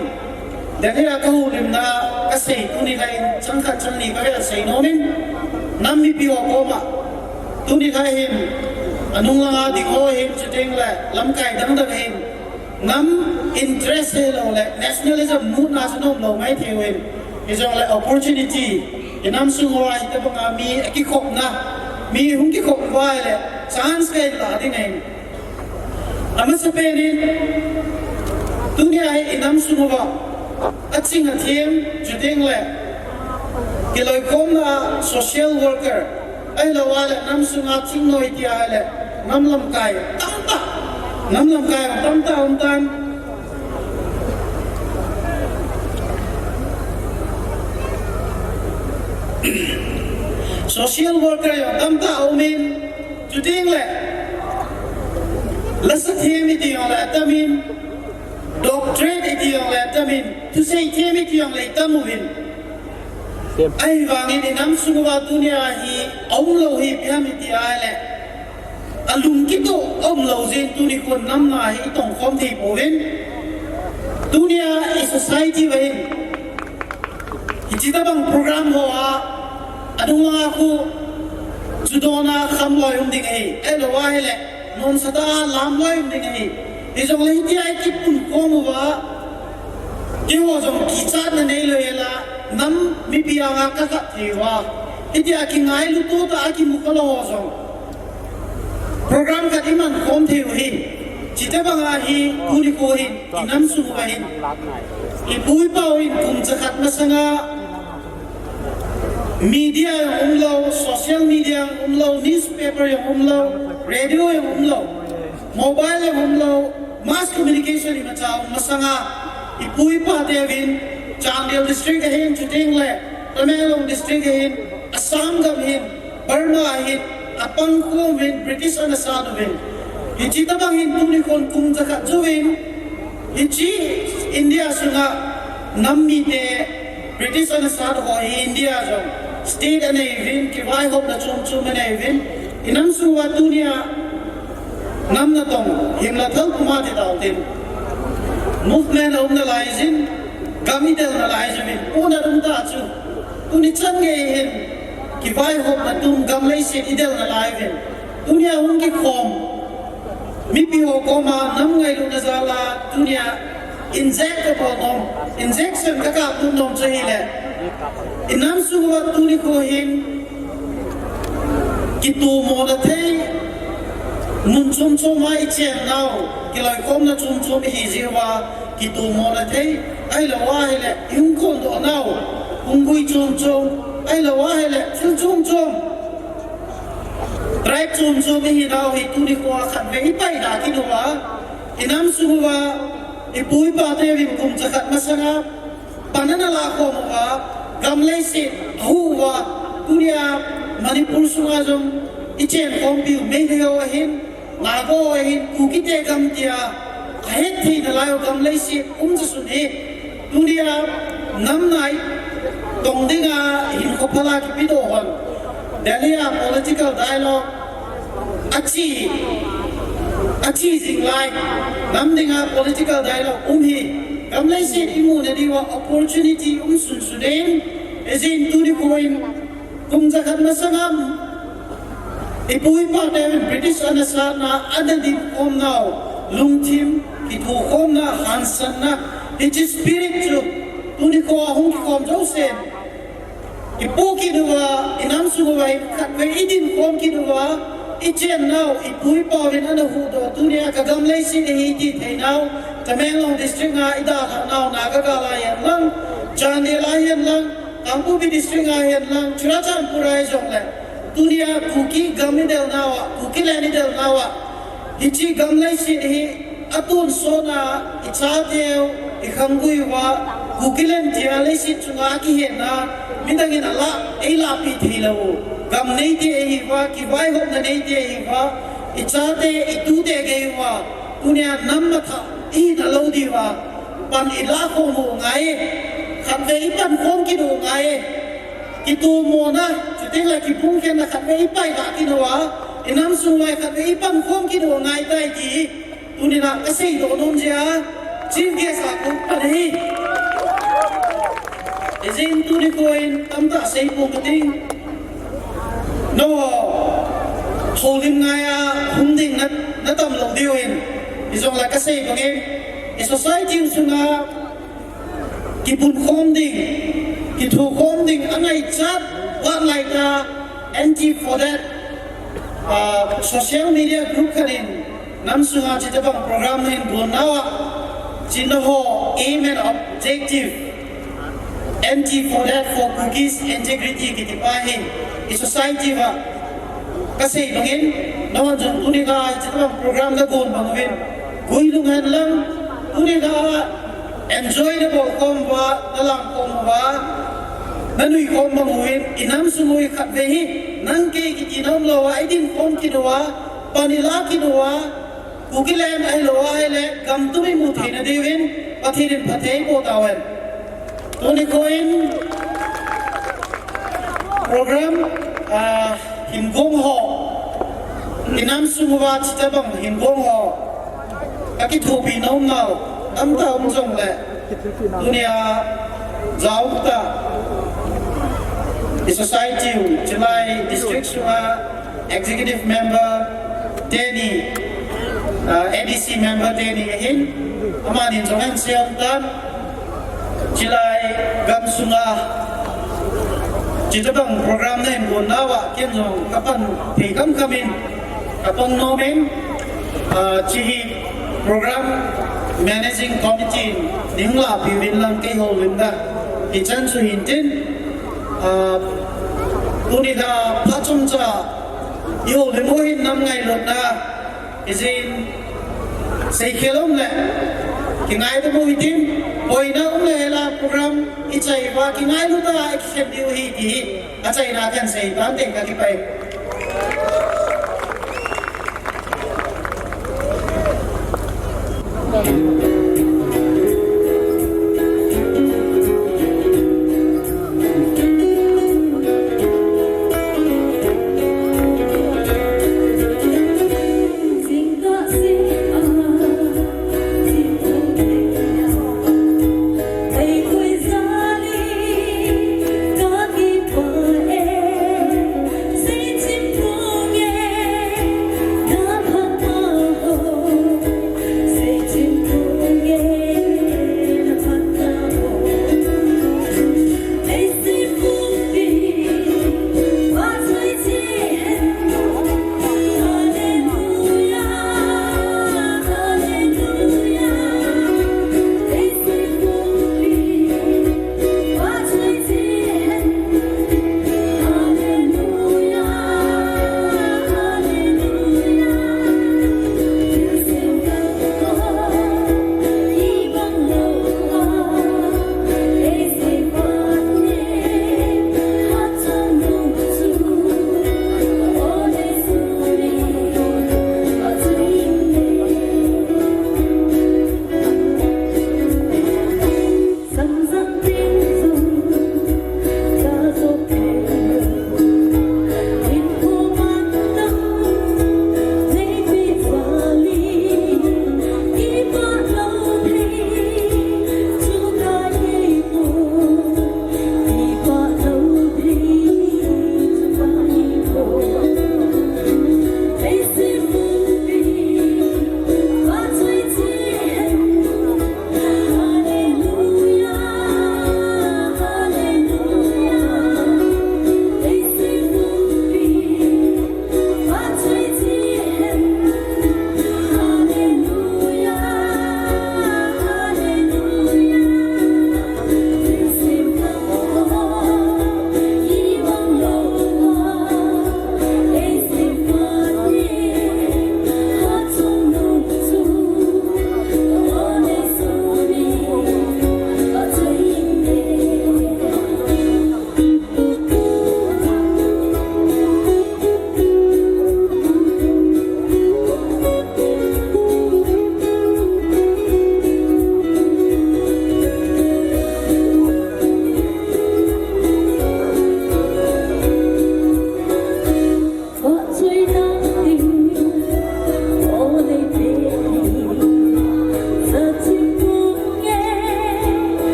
Delhi a kahoulimna kasei tuni lai in chang khat chang ni kahin sei nomin, nam mipi ho koma, tuni lai hin, anung langa ding ho hin, chuteng le lamkai dang dang hin, nam interest hilou le nationalism mood na chu nom lou ngai thei uvin. Hijongle opportunity, inam sung uva hitobanga mi akikhopna, mi hung kikhop uva ahile chance kahin lah ding ahin. Amasapen in, tunia hi inam sung uva aching athem, chuteng le kiloikhomna social worker, ahilou ahile nam sunga thingnoi tia ahile nam lamkai tamtah, nam lamkai tamtah aum tan. Social worker jong tamtah aumin, chuteng le lasa them iti jongle atamin, doctorate iti jongle atamin, thusei them iti jongle itam uvin. Ahivangin inam sung uva tunia hi aum lou hi ipi ham iti ahile, alung kitoh aum lou jeh in tuni khon nam na hi itongkhom thei pouvin. Tunia i society uva hin hiche tobang program hoa, anung langa khu chudona kham loi um ding ahi, ahilou ahile nonsatah a lam loi um ding ahi. Hijongle hitia ikipunkhom uva, keiho jong kichatna neilou hela, nam mipi anga kakhat thei uva, hitia kingailu toh tah a kimu khalou ho jong program khat iman khom thei u hi. Chutobanga hi, tuni kho hin, inam sung uva hin, ipu ipau hin kum jakhat masanga media jong umlou, social media jong umlou, newspaper jong umlou, radio jong umlou, mobile jong umlou, mass communication imacha um masanga, ipu ipa teuvin, Chandel district ahin, chuteng le Tamenglong district ahin, Assam gam hin, Burma ahin, apangkhom uvin, British ana sat uvin. Hiche tobang hin tuni khon kum jakhat jouvin, hiche India sunga nam mite British ana sat ho hi India jong state anei uvin, kivaihopna chom chom anei uvin. Inam sung uva tunia nam natong, himna thal puma ti tauvin tin, movement aum nalai jin, gam idel nalai jin, puna dum ta chu. Tuni chan gei hin, kivaihopna tum gam leiset idel nalai uvin. Tunia hung kikhom mipi ho koma nam ngailutna jal a, tunia inject kabol nom, injection kakap nom chu ahile, inam sung uva tuni kho hin kitomona thei, mun chom chom a ichen nau, kiloikhomna chom chom ihi jeh uva, kitomona thei, ahilou ahile ihung khondoh nau, hung gui chom chom, ahilou ahile thil chom chom, tribe chom chom ihi nau hi tuni khoa khatvei ipaida kit uva, inam sung uva, ipu ipa teuvin kum jakhat masanga pan ana lakhom uva, gam leiset ahuh uva, tunia Manipur sunga jong ichenkhompiu Meitei ho ahin, Naga ho ahin, Kukite gam tia ahetthei nalai u gam leiset um jouse hi, tunia nam nai tong dinga hinkho phala kipedoh hon, Delhi a political dialogue ache, ache jing lai, nam dinga political dialogue um hi, gam leiset imuna diuva opportunity um sunsun in, hijeh in tuni khoin kum jakhat masanga ipu ipa teuvin British ana satna, ana dinkhom nau, lungthim kithokhomna, hansanna, hiche spirit chu tuni khoa hung kikhom jousen ipoh kit uva, inam sung uva hin khatvei idinkhom kit uva, ichen nau, ipu ipauvin ana huhdoh, tunia kagam leiset ahi ti thei nau, Tamenglong district a idalhah nau, Naga gal a jen lang, Chandel a hihen lang, Kangpokpi District a hihen lang, Churachandpur a hijongle, tunia Kuki gam i del nauva, Kuki land i del nauva, hiche gam leiset hi atonsot a, i chateu i khanggui uva, Kuki land tia leiset chunga akihetna, midang in alah, eilahpeh theilou u. Gam neite ahiuva, kivaihopna neite ahiuva, i chate, i tute gei uva, tunia nam matha ihina lou diuva, pan ilah khom u ngai e. Khatvei ipan khom kit u ngai e. Kitomona, chuteng le kibungkhenna khatvei ipai kha kit uva, i nam sung uva khatvei ipan khom kit u ngai tai ti. Tunia kasei doh nom jeh a, Chief Guest a kon pan ahi. Hijeh in tuni kho in tamtah sei pong kating. Nangho houlim ngai a hung ding na, na tam lou diu in. Hijongle kasei bangin, i society sunga kipun khom ding, kitho khom ding angaichat, vat laitah, N T four that, ah, social media group khat in, nam sunga chutobang program nahin gon nauva, china ho aim and objective, N T four that for Kukis integrity kiti pa hi, i society uva. Kasei bangin, nangho jong tuni kha chutobang program nagon bang uvin, guilhung hen lang, tuni kha enjoy nabol khom uva, nalang khom uva, nanui khom bang uvin, i nam sung uva khatvei hi, nang kei kiti nom louva, i din khom kit uva, pan ilah kit uva, Kuki land ahilou ahile, gam tum imu theina diuvin, Pathen in phatthei eiboh tauhen. Tuni kho in program, ah, hin gong ho, i nam sung uva chutobang hin gong ho, kakithopi nom nau tamtah um jongle, tunia jaotah, i society u, chulai district sunga executive member teni, ah, A D C member teni ahin, amanin jong ahin sei tan, chulai gam sunga chutobang program nahin gon nauva, ken jong kapan thei khamkham in, kapang nom in, ah, hiche hi program managing committee in, neihin lahpeh uvin lang kei houlim da. Hichan chu hintin, ah, tuni kha phat chomcha i houlim u hin nam ngailutna, hijeh in seikhel um le, kingaidam u hitin, boina um le hela program i chai uva, kingailut a i kikhen diu ahi ti hi, achaina kahin sei tan teng kakipah e.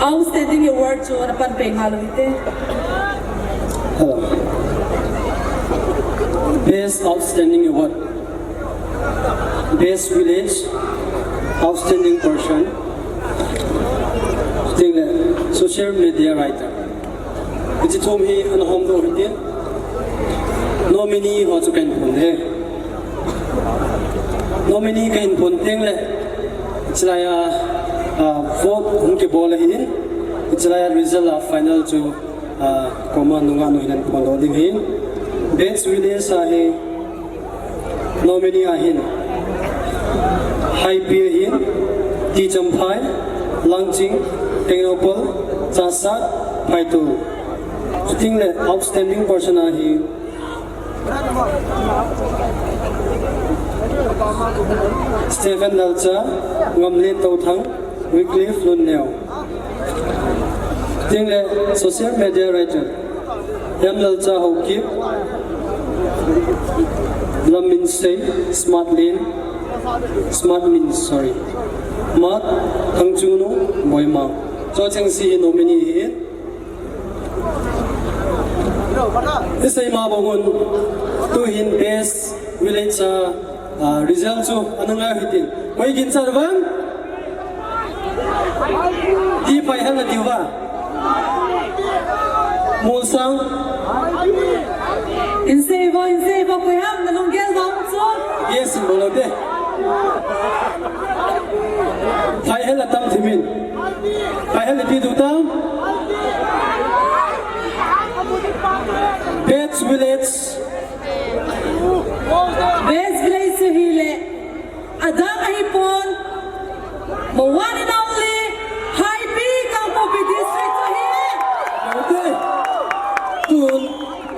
Outstanding Award chu ana pan pei ngal u hite. Hello. Best Outstanding Award. Best Village Outstanding Person. Chuteng le Social Media Writer. Hiche thum hi ana hom doh u hite. Nominee ho chu kahin phon e. Nominee kahin phon teng le, hichelai a, ah, vote hung kibol ahin, hichelai a result a final chu, ah, koma nungah nu hin ana phon doh ding ahin. Best Village a hi nominee ahin, Haipi ahin, T. Champhai, Langching, Tengnoupal, Chassad, Phaitol. Chuteng le Outstanding Person a hi Stephen Lalcha, Ngamlen Touthang, Wycliffe Lunneo. Chuteng le Social Media Writer, M. Lalcha Haokip, Lamminsei, Smartlen, Smartmin, sorry. Mark, Thangchungnung, Boimang. Chucheng si hi nominee hi. Isei ma bang un, tuhin Best Village a, ah, result chu ana ngai u hitin. Koi ginchat uvem? Ti Phaihel nati uva? Molsang. Insei vo, insei vo, koi ham nalunggel vang chu. Yes, bol u hite. Phaihel atam thimin. Phaihel ipi diu tam? Best Village. Best Village chu hile, adang ahipon, the one and only, Haipi Kangpokpi District chu ahi. Okay. Tun,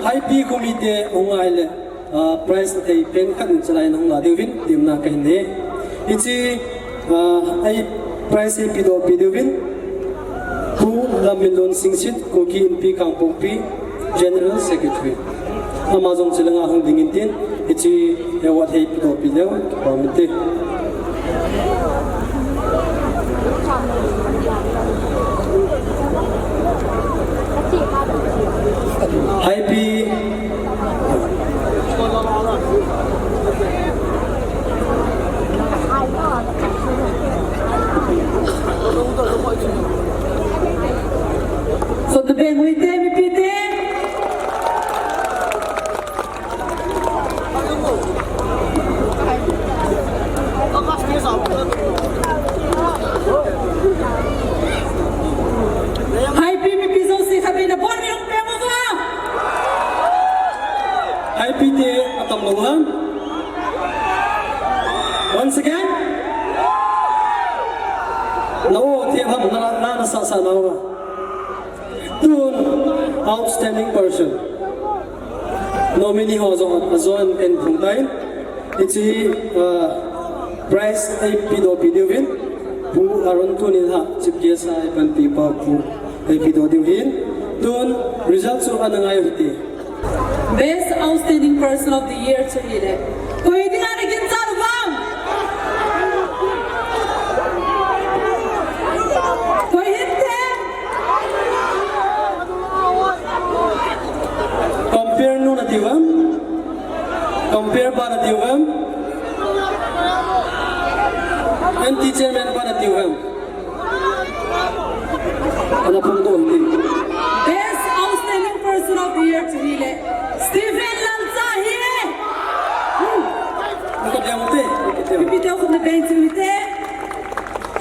Haipi khomite hung ngai le. Ah, prize thei pen khat in chalai nahung la diuvin, temna kahin nei. Hiche, ah, ei prize eipe doh pi diuvin, Pu Lamminlun Singsit, Kuki Inpi Kangpokpi, General Secretary. Ama jong chulanga hung ding intin, hiche award hi eipe doh pi diu, kipah inte. Haipi. Khut nabeng u hite, mipite. Haipi mipi jouse khatvei nabonchauvin peng uvo. Haipi te atam lou ham? Once again? Nao te ham na, na, nasasa nao ham? Tun outstanding person. Nominee ho jong ajoin kahin phongtai. Hiche, ah, prize eipe doh pi diuvin, Pu Arun Tunilhah, Chief Guest a eipanpi pa Pu eipe doh diu ahin. Tun result chu ana ngai u hite. Best Outstanding Person of the Year chu hile. Koi dinga naginchat uvem? Koi hinte? Compare nu nati uvem? Compare pa nati uvem? Anti chairman pa nati uvem? Ana phongdoh hite. Best Outstanding Person of the Year chu hile Stephen Lalcha ahi. Nakadem ute, nakadem. Mipite khut nabeng cheh u hite.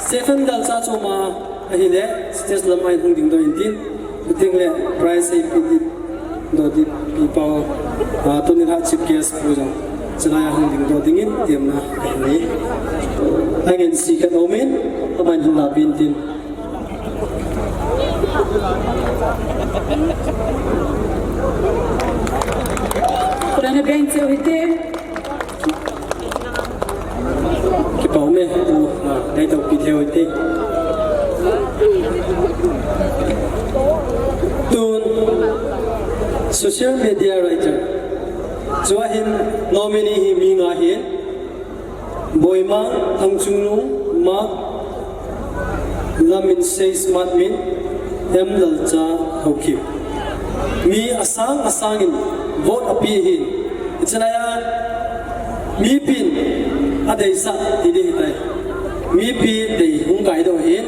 Stephen Lalcha chu ama ahile, stage lam a hin hung dingdoh intin, chuteng le prize eipe doh ding pi pau, ah, Tunilhah Chief Guest pu jong chulai a hung dingdoh dingin temna kahin nei. Angen si khat aumin, aman hin lapi intin. Khut nabeng cheh u hite. Kipah ume, Pu, ah, ngaito pi thei u hite. Tun, social media writer. Chua hin nominee hi mi nga ahin. Boimang, Thangchungnung, Mark, Lam in sei smart min, M Lalcha Haokip. Mi asang asang in vote api hin. Ichinaya mipin adeisa ti ding hitai. Mipi dei hung kai doh hin.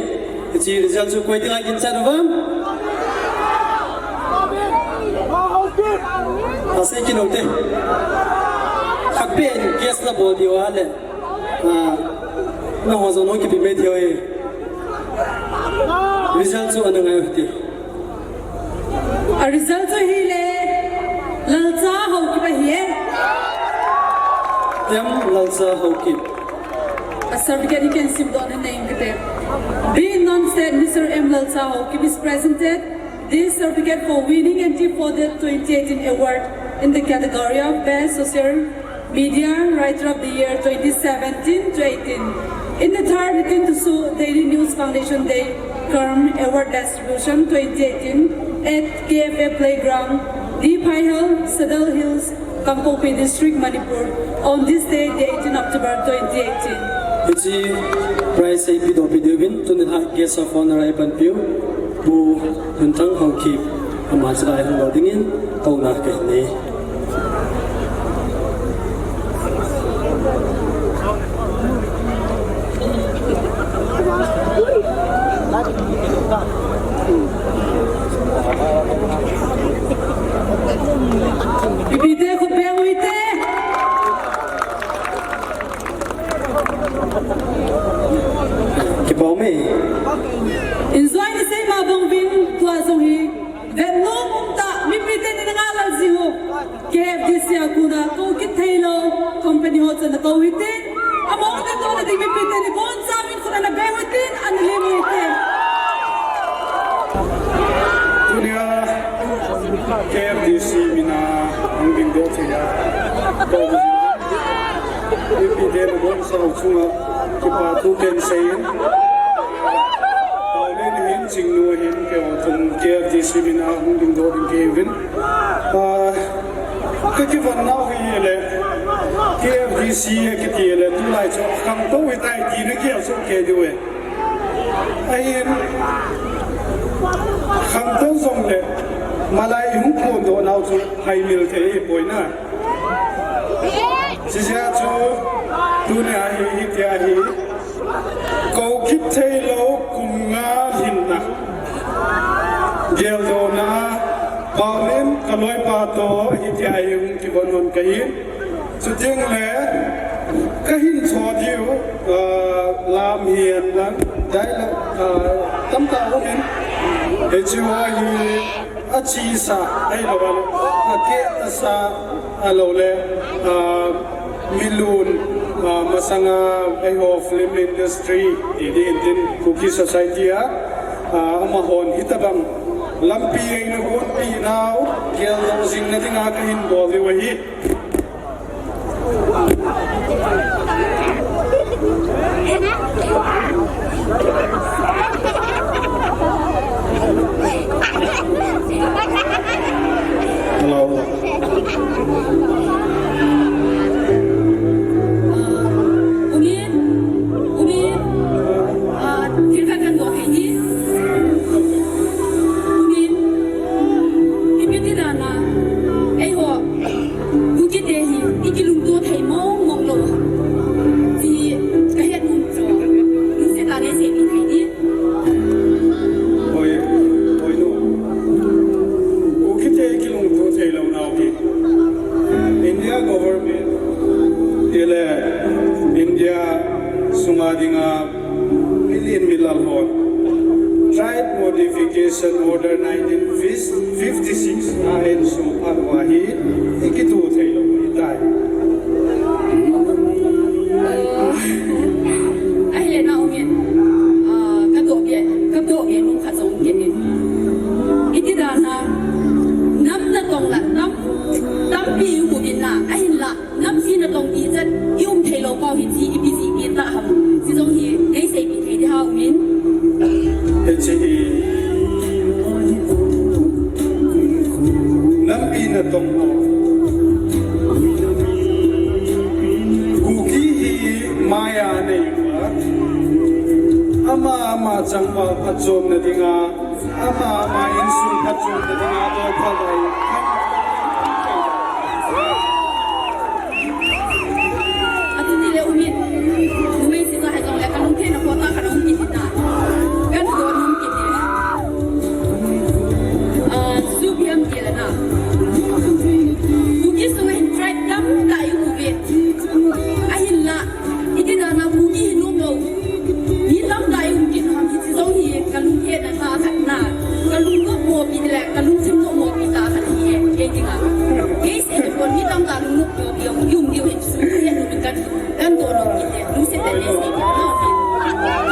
Hiche result chu koi dinga ginchat uvam? Asei kit u te. Khat pen guess nabol diu ahile. Ah, nangho jong nong kipe mai thei u ahi. Result chu ana ngai u hite. A result chu hile, Lalcha Haokip ahi e. M Lalcha Haokip. A certificate hi ken simdoh na nei inge kati. Be it known that Mister M Lalcha Haokip is presented this certificate for winning N T four D twenty eighteen award in the category of Best Social Media Writer of the Year twenty seventeen to eighteen in the third Nitin Thuso Daily News Foundation Day cum Award Distribution twenty eighteen at K F A Playground, D Phaihal, Sadar Hills, Kangpokpi District, Manipur, on this day, the eighteen October twenty eighteen. Hiche prize hi eipe doh pi diuvin, tuni a guest of honor a eipanpiu Pu Hunthang Haokip, ama chule hung lou dingin, kouna kahin nei. Ipi te ko pe ui te. Kipa um e. Enjoy ni sei ma bang vin tua jong hi. Vet nom um tah, mipi teni na nga lal ji u. K F D C a kona kou kit thei lou company ho chu ana kou hitin. Among te toh na ding mipi teni boncha min kona na be u hitin, ana lim u hitin. Tunia K F D C mina hung ding doh thei a. Kou Ipi te nabonchau chunga kipa thu kahin seiyin. Paolen hin, Chingnu hin, keiho thum K F D C mina hung dingdoh ding kahiuvin. Ah, kakivon nau hi le, K F D C kiti le, tulai chu khangtou hitai tina kei a chu kei diu e. Ahin, khangtou jongle, malai hung phondoh nau chu haimil thei ahipoi na. Chuche jeh a chu, tunia hi, hitia hi, kou kit thei lou kum nga lhinna. Geldohna a, Paolen kaloipa toh, hitia hi hung kivon hon kahi. Chuteng le, kahin cho diu, ah, lam hihen lang, dialogue, ah, tamtah umin, hiche ho hi, achesa, ahilou le, akeh asa, ahilou le, ah, milun, ah, masanga, eiho film industry, ti ding tin, Kuki society a, ah, amahon, hitobang, lampi eina gonpi nau, geldoh jing na dinga kahin bol diu ahi. Hello. Umin, umin, ah, thil khat kahin doh thei ding. Umin, ipi ti dan a, eiho, Kukite hi, i kilungto thei mong mong lou. Ti, kahet nom chu. Lungset a nei seipeh thei ding. Hoi, hoi nu. Kukite kilungto thei lou nau hi. India government, tile India sunga dinga Milen milal hon Tribe Modification Order nineteen fifty-six a ahin sophat uva hi, i kituh thei lou ahitai. Ahile na umin, ah, ka doh beh, ka doh beh mun khat jong kit in. Iti dan a, nam natong la, tam, tampi i um uvin na, ahinla, nampi natong tijat i um thei lou pau hi chi ipi jeh pi ta ham. Chi jong hi nei seipeh thei ding ham umin. Hiche hi nampi natong. Kuki hi maiya Val phatchomna dinga, ama ama insung phatchomna dinga, Lord Pakai. Ati ni le umin, numei sisa hai jong le, kalung thei na kota kana um kiti ta. Kan do num kiti. Ah, su biam ti le na. Kuki sunga hin tribe tamtah i um uve. Ahinla, iti na na Kuki hi nom lou. Mi tamtah i um kit ham, hiche jong hi kalunghetna tah khat na. Kalung nop mopi le, kalungthim nop mopi tah khat hi e, kei dinga. Kei seh le pon mi tamtah lung nop mopi jong i um diu hin su het nu kan, kan do nom kit le, lungset le ne se kit na.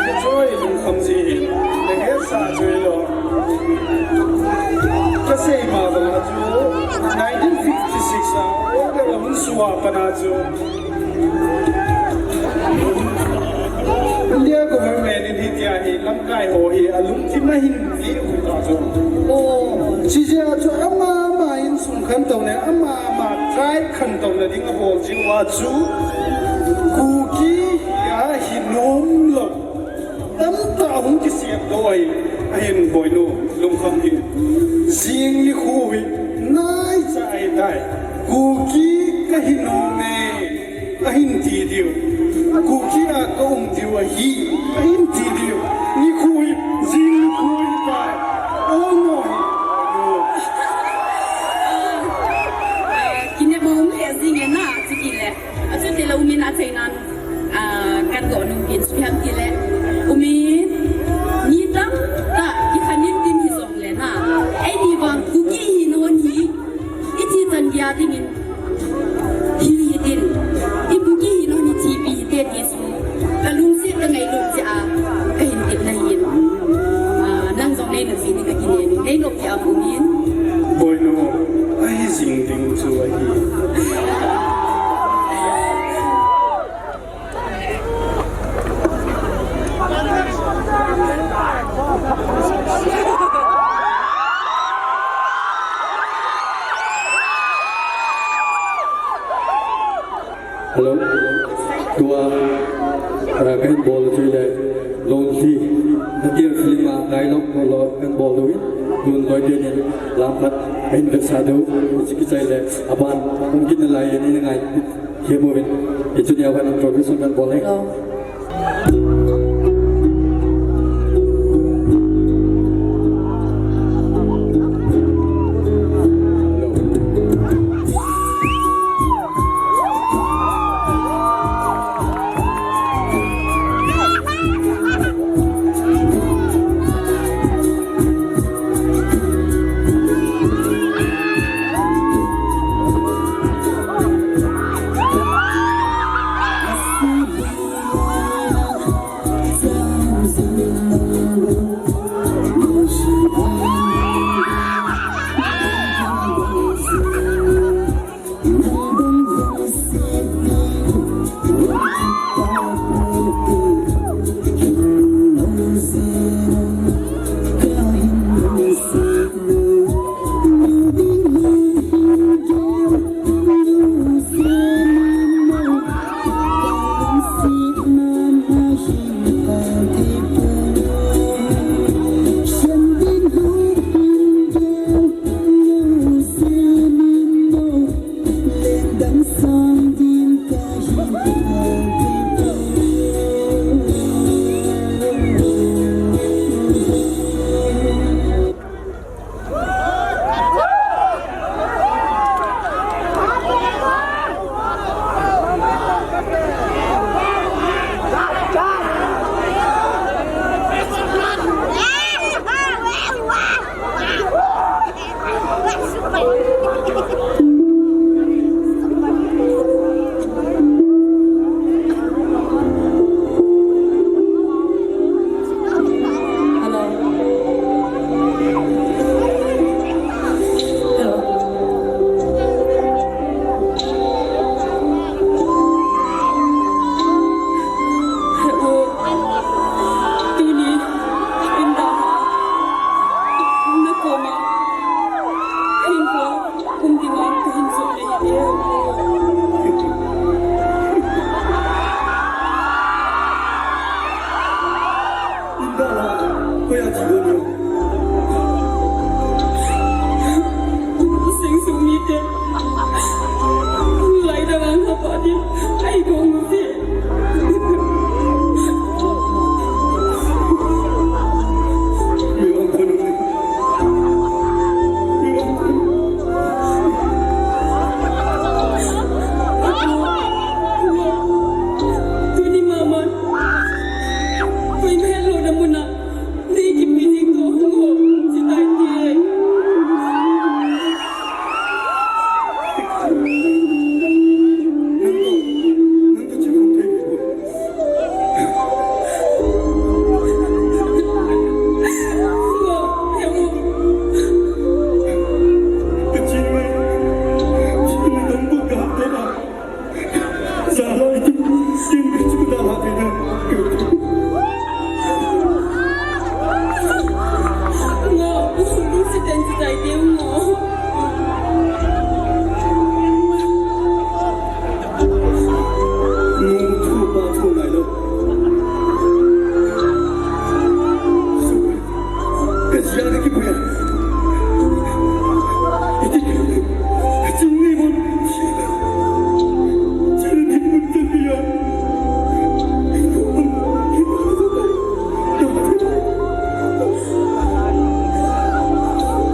Ka choi lungkham ji hin, le het sa choi lo. Ka sei ma bang a chu, nineteen fifty-six a, order a hun sua pan a chu. India government in hitia hi lamkai ho hi alungthim a hin ti u ta chu. Oh, chijeh a chu ama ama insung khantou le ama ama tribe khantouna ding abol jiu a chu Kuki a hi nom lou. Tamtah hung kisem doh ahi, ahin Boinu, lungkham hi. Jing nikho hi, naicha ahitai. Kuki kahi nom e, ahin ti diu. Kuki a kaum diu ahi, ahin ti diu. Nikho hi, jing nikho hi tai. Oh no hi. Kine mo um le jing e na, chukit le. Achutile umin achaina, ah, kan do nom kin suham tile. Umin, mi tamtah kikhanin din hi jong le na. Eini vang Kuki hi non hi. Iti tan dia dingin. Hi hi din. I Kuki hi non hi ti pi hi te ti su. Kalungset ka ngailut jeh a. Kahin tip na hin. Ah, nang jong nei na si ni ka kine ni. Nei no ki a umin. Boinu, ahi jing ding chu ahi. Hello. Tua, ah, kahin bol chu le, Lonely. Nadir film a dialogue bol lo, kahin bol diu hin. Tun loi dia ni, lam khat, kahin vetsah diu, chu kichai le, aban, hung kit nalai, ni ngai. Hiche movie, hiche nia van introduction kan bol e. Hello.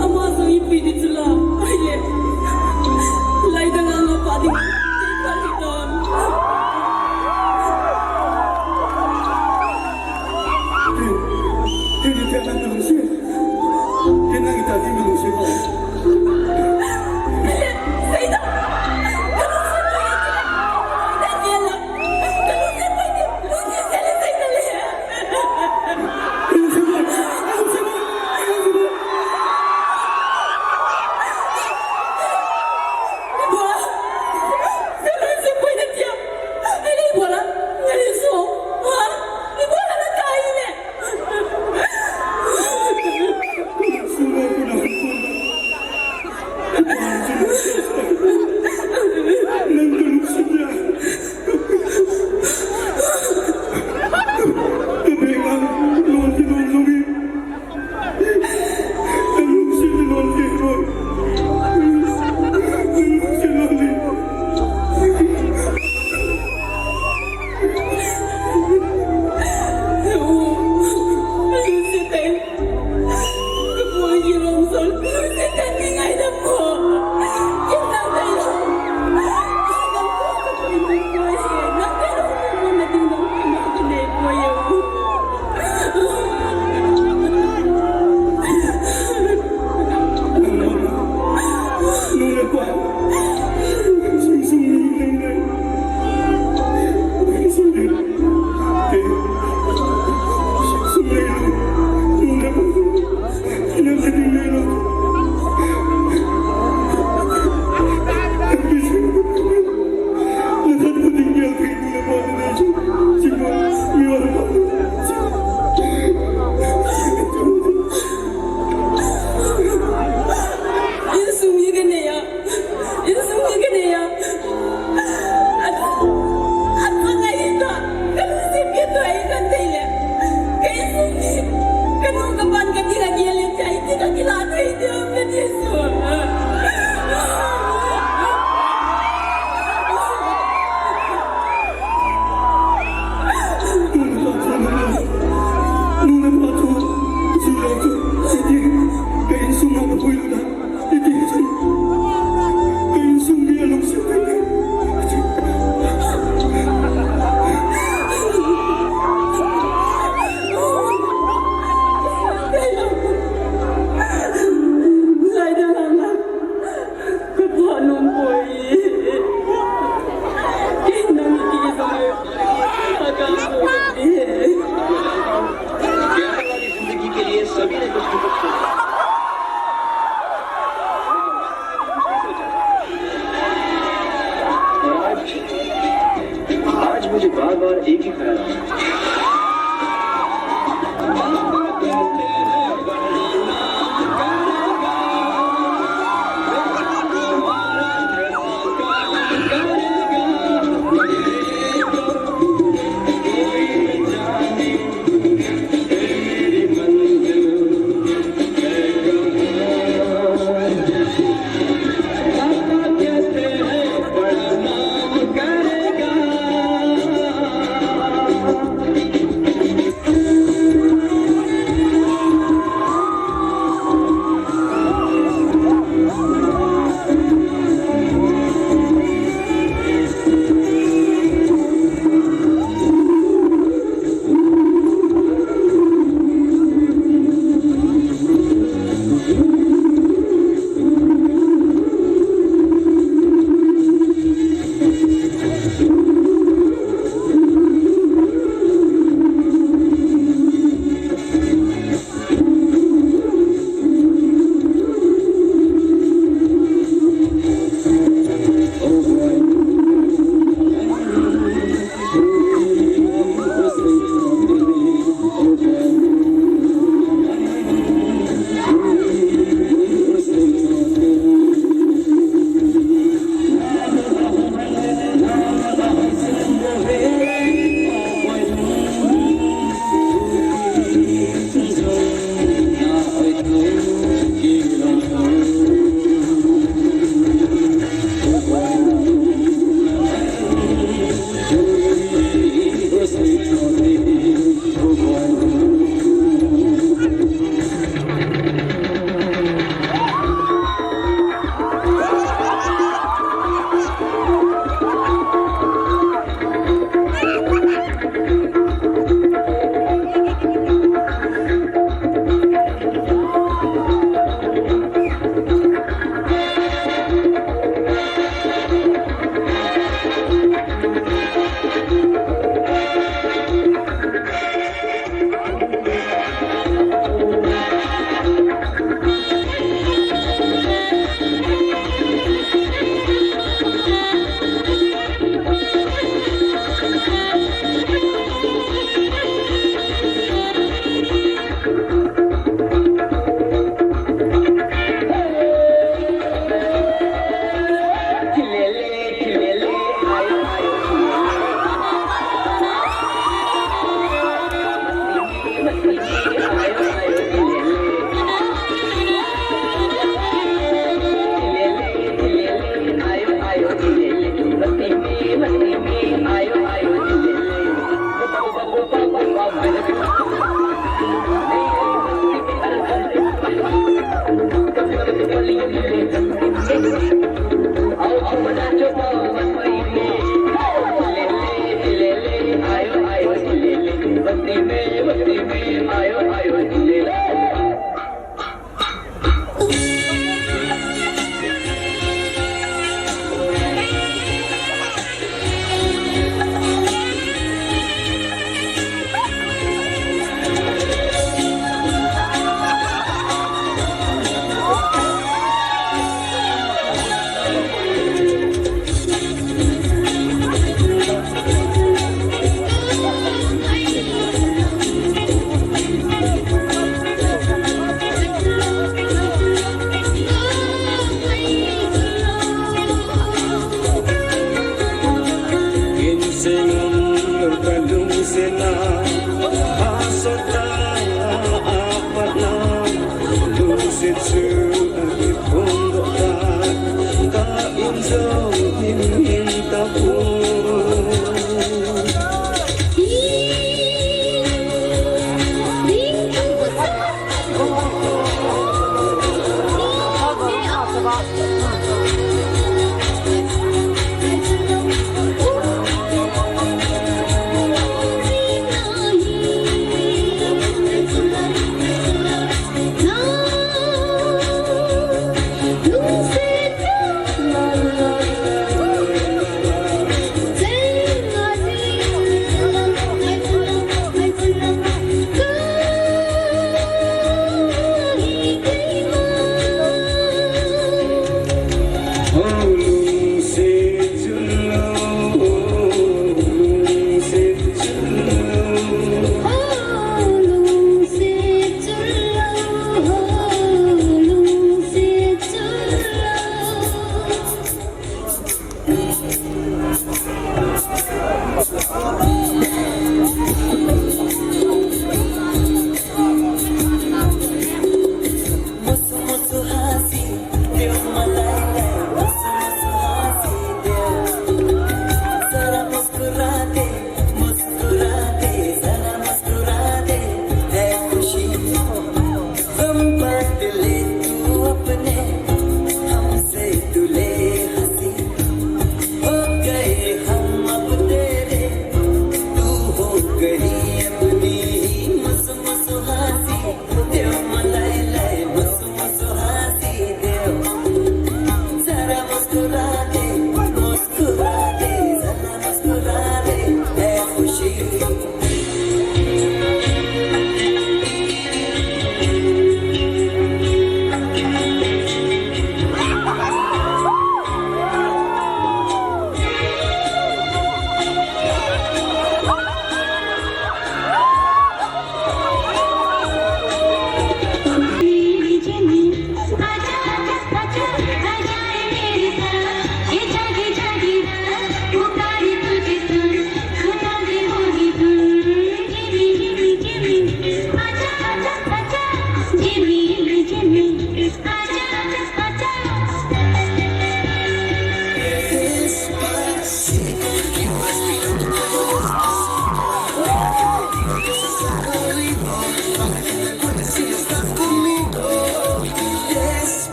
Ama jong ipi di chu la. Ai le. Lai dang a nga pa ding. Kei pa hi don. Kei, kei ni te nang nang si. Kei nang ita ding nang si ko. Ai le. Sei da. Ka lungset poi. Daniela. Ka lungset poi. Lungset sei le sei da le.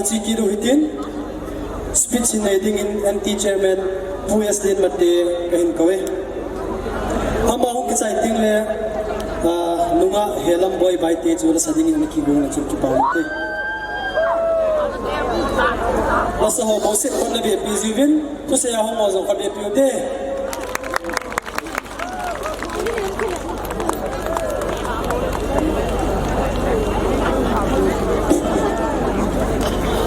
Chiki do hitin, speech nei dingin M T chairman Pu S Din Mate kahin koi. Ama hung kichai ting le, ah, nunga helam boi bai te chu la sa dingin kigung na chu kipau te. Masa ho bo se kon na be busy vin, tu se ya ho mo zo ka be piu te.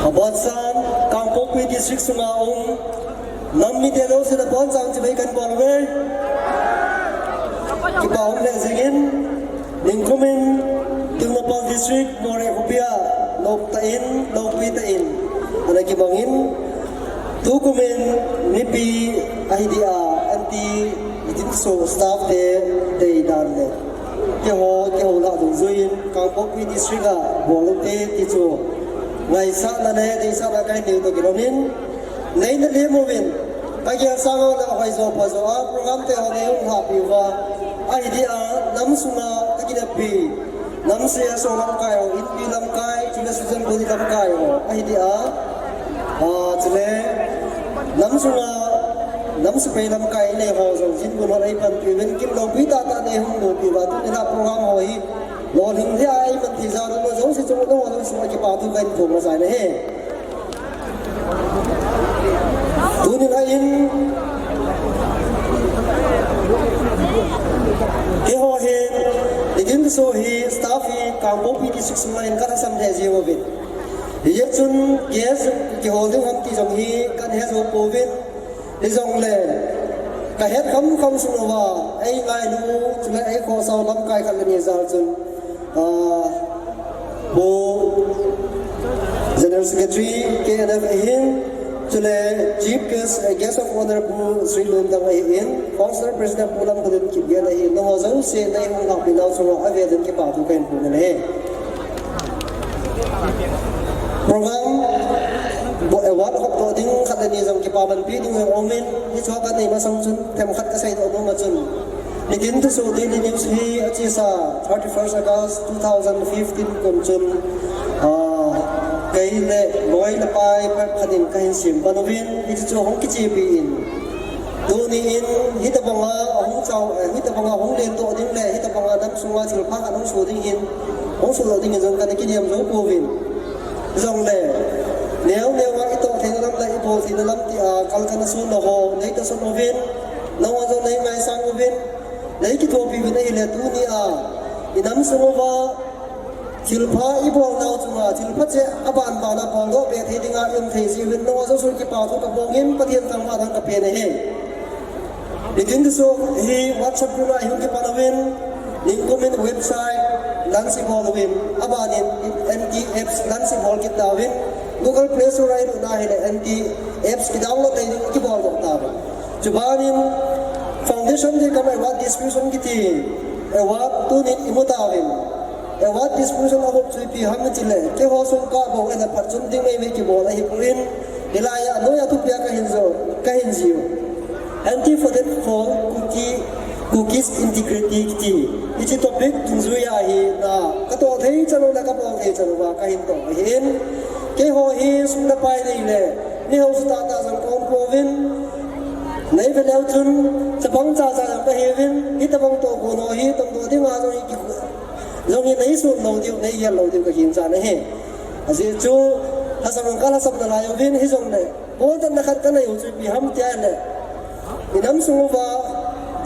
Abonsan, Kangpokpi District sunga um nam mite jouse nabonchauvin chibai kahin bol uve. Kipa um le jingin, ningkumin, Tengnoupal District, Moreh khopia, lou tah in, loupi tah in, ana kimangin, tukumin, mipi ahi dia, anti, itin so staff te, deidan le. Keiho, keiho lah dungjuiyin, Kangpokpi District a, bol u te, ti chu. Ngaisahna le, deisahna kahin neiu toh kilhonin, neina lem uvin, kagel sang a le, hoijo phajo a, program te ho nei hung lhahpi uva. Ahi dia, nam sunga, kakineppi. Nam C S O lamkai ho, Inpi lamkai, chule student body lamkai ho. Ahi dia, ah, chule, nam sunga, nam sepai lamkai nei ho jong, jin gun ho nei panpi uvin, kimloupi tahtah nei hung loupi uva, tuni la program ho hi, lolhing dia, eiman thei jeh a, nangho jouse chunga, nangho jouse chunga kipa thu kahin phong masat ahi. Tuni la in, keiho hin, itin so hi, staff hi, Kangpokpi District sunga in kalhasam lheh jiuvin. Hijeh chun, guest, kihol ding ham ti jong hi, kahin hejo pouvin. Hijongle, kahet khamkham sung uva, eingailu, chule eikhohsah u lamkai khat le ni jal chun, ah, Pu General Secretary, K N F ahin, chule Chief Guest, eh, Guest of Honor Pu Sri Lumdang ahin, Council President Pu Lamkholen Kipgen ahin, nangho jouse nei hung lhahpi nau chunga avel in kipa thu kahin phong e. Program, bo-, award hop toh ding khat le ni jong kipamanpi ding jong umin, hiche kanei masang chun, themkhat kasei doh nom a chun. Nitin thusoh Daily News hi achesa thirty-first August two thousand fifteen kum chun, ah, kei le loi le pai phat phat in kahin sem pan uvin, hiche chu hung kichepi in. Tuni in, hitabanga ahung chao, eh, hitabanga hung lendoh ding le, hitabanga nam sunga thilpha khat hung soh ding hin, hung sohdoh ding hin jong kana kinem jou pouvin. Jongle, neo neo a itoh theina lam le ibol theina lam tia, kal kana son na ho, nei tohson uvin, nangho jong nei ngaisang uvin, nei kithopi uvin ahile tunia, inam sung uva, thilpha ibol nau chunga, thilpha cheh aban ban a boldoh be thei dinga i um thei jiuvin, nangho jouse kipa thu kaphongin, Pathen thangvah in kapen ahi. Nitin thusoh hi WhatsApp group a ihung kipan uvin, ningkumin website launch ibol uvin, abanin N T apps launch ibol kit tauvin, Google Play Store a ilut na hile N T apps kidownload thei ding kiboldoh tauvin. Chubanin Foundation Day cum award distribution kiti award tunin imu tauvin. Award distribution a hop chu ipi ham itile, keiho sung kah bou ana phatchom ding meimei kibol ahipoi, hilai a noiya thupia kahin jo, kahin jiu. Anti-fraud for Kuki, Kuki's integrity kiti. Hiche topic dungjui a hi na, katoh thei chan uva, kabol thei chan uva kahin toh ahin. Keiho hi sum le pai nei le, mi hausa tahtah jong kaum pouvin. Nei ve leu chun, chapang chacha jong kahiuvin, hitabang tohgon ho hi, tongdoh dinga jong hi ki, jong hi nei sun lou diu, nei gel lou diu kaginchat ahi. Ajeh chu, lhasam jong kalhasam nalai uvin, hijongle, bolna khat kanei u chu ipi ham tia le, inam sung uva,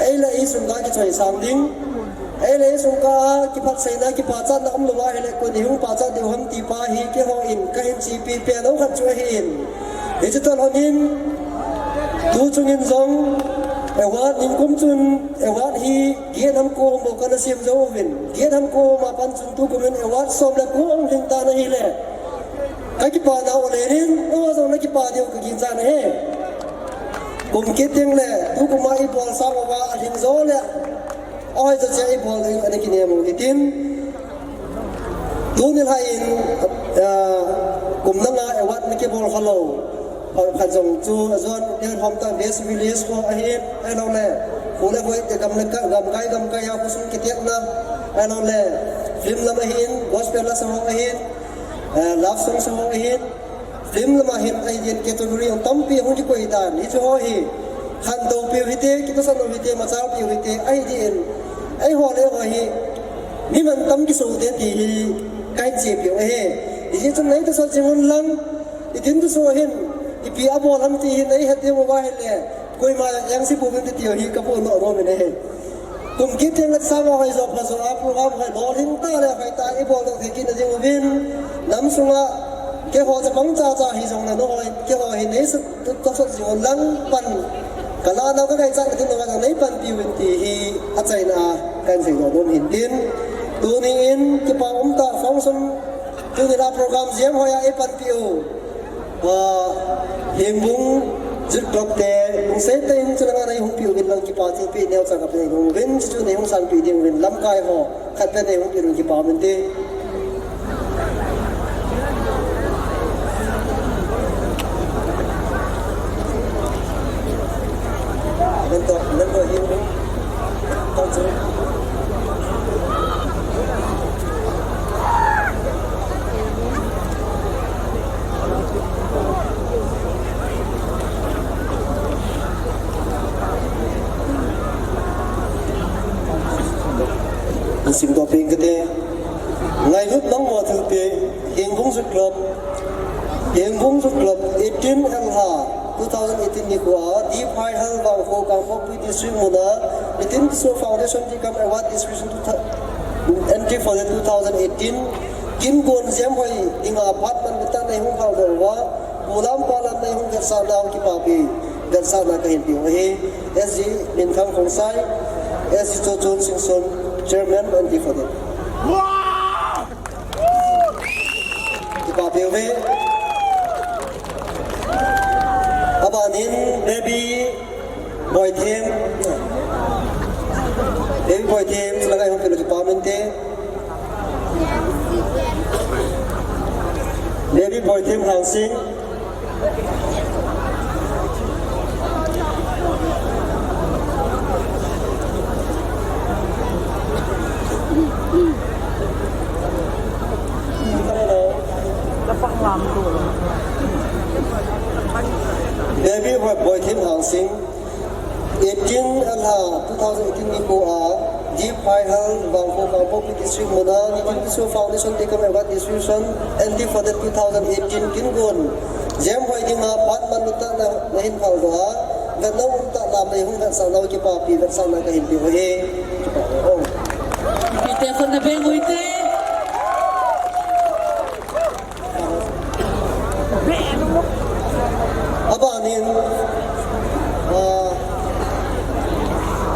ei le ei sung kah kichoi sang ding, ei le ei sung kah a kiphatseina, kipachatna umlou ahile, koin eihung pachat diu ham ti pa hi, keiho in kahin chepi pen u khat chu ahin. Hiche toh lhonin, tu chungin jong, award ningkum chun, award hi, get ham ko ham bou kana sem jou uvin, get ham ko ham a pat chun tukumin award som le ko ahung lhing tan ahile, kakipana u alen in, nangho jong nakipa diu kaginchat ahi. Kum kit teng le, tukum a ibol sang uva alhing jo le, ahoijo cheh a ibol ding ana kinem u hitin. Tuni lhai in, ah, kum nanga award nakibol khalou. Khat jong chu ajon, neo hom ta best village ho ahin, ahiloule, khole khoi te gam le ka, gamkai gamkai a khosung kitetna, ahiloule, film lam ahin, gospel la sa ho ahin, eh, love song sa ho ahin, Film lama hin ahi din category jong tampi hung kikoi tan. Hichu ho hi khantou piu hite, kitosan u hite, machal piu hite, ahi din. Eiho le eiho hi mi mantam kiso te ti hi kahin sei piu ahi. Hijeh chun nei tosa jing un lang, itin tosa hin ipi abol ham ti hi nei het diu va hile, koima jeng si pu vin ti ti hi kapu no no min ahi. Kum kit teng le sanga hoi jo pha jo a program hoi lolhing tah le hoi tah ibol doh thei kit na ding uvin, nam sunga keiho chapang cha cha hijongle nahoi, keiho hi nei sut tut tah sot jing un lang pan. Ka la nau ka ngaichat na ding nau ka nei panpi uvin ti hi achaina a kahin sei doh nom hin tin. Tuni in kipa um tah function, tuni la program jeng hoi a eipanpi u. Ah, Hengbung Youth Club te, Lungset te in chulanga nei hung piu vin lang kipa thilpeh neocha kape nei hung vin, chuchu nei hung sanpeh ding uvin lamkai ho khat pen nei hung piu vin kipa um inte. Nento, nento Hengbung. Asim doh peng kate. Ngailut nangma thilpeh, Hengbung Youth Club. Hengbung Youth Club, eighteen Elha, two thousand eighteen nikho a, D. Phaihal Vangkho Kangpokpi District muna, nineteen Tisso Foundation Tikam Award Distribution two thou-, entry for the two thousand eighteen, kin gon jemhoi dinga phat manlu tah nei hung haldoh uva, pu lam pa lam nei hung vetsahna u kipapi, vetsahna kahin peh u ahi, S G Minthang Khongsai, S G Chochon Singson, Chairman, entry for the Kipa peh uve. Abanin Baby Boithem. Baby Boithem, chulanga hung peh u kipa um inte. Baby Boithem Hangsing. Baby Boithem Hangsing. Eighteen Elha two thousand eighteen nikho a, D. Phaihal Vangkho Kangpokpi District muna, nineteen Tisso Foundation Tikam Award Distribution, entry for the two thousand eighteen kin gon jemhoi dinga phat manlu tah na, nahin haldoh a, vetna um tah lam nei hung vetsahna u kipapi, vetsahna kahin peh u ahi. Kipa u. Pi te khun na beng uvin te. Abanin, ah,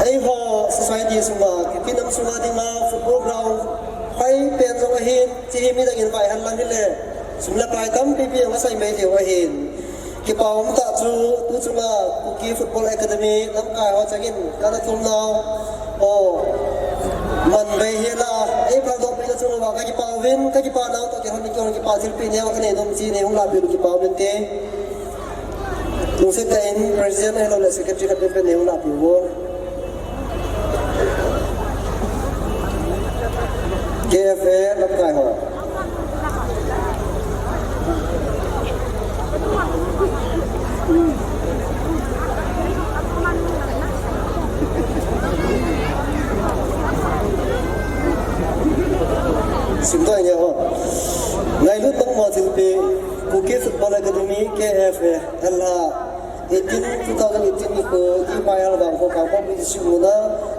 eiho society sunga, Kuki nam sunga dinga football ground hoi pen jong ahin, hiche hi midang in vaihal lang hile, sum le pai tampi pi jong asei mai thei u ahin. Kipa um tah chu, tu chunga Kuki Football Academy lamkai ho changin kana thum nau, o, man bei hela, ei phaldoh pi na chunga ka kipa uvin, ka kipa nau toh kihon ni kihon kipa thilpeh neo kanei nom chu nei hung lahpeh u kipa um inte. Lungset tah in President ahilou le Secretary khat pen pen nei hung lahpeh u. K F A lamkai ho. Simdoh inge ho. Ngailut nangma thilpeh, Kuki Football Academy, K F A, Elha. Eighteen, two thousand eighteen nikho, D. Phaihal Vangkho Kangpokpi District muna,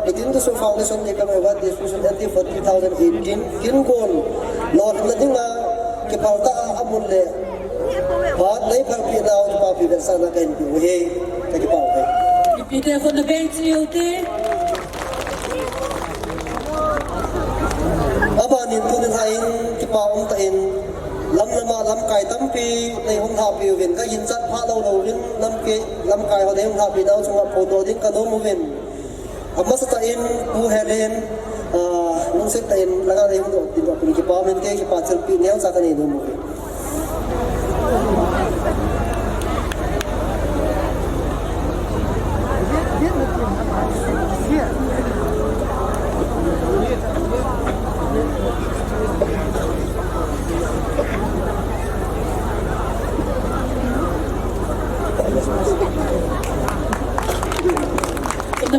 eighteen Tisso Foundation Tikam Award Distribution entry for two thousand eighteen, kin gon lolhinna dinga, kiphal tah a amun le, phat nei phalpeh nau kipapi vetsahna kahin peh u ahi, ka kipa u ahi. Pi te khun na beng chi u te. Abanin tuni lhah in kipa um tah in, lam lama lamkai tampi nei hung lahpeh uvin, ka ginchat pha lou louvin, lamkai, lamkai ho nei hung lahpeh nau chunga photo ding ka nom uvin. Amasa tah in, Pu Helen, ah, lungset tah in, langa nei hung doh, din doh, pin kipa um inte, kipa thilpeh neocha kanei nom uvin.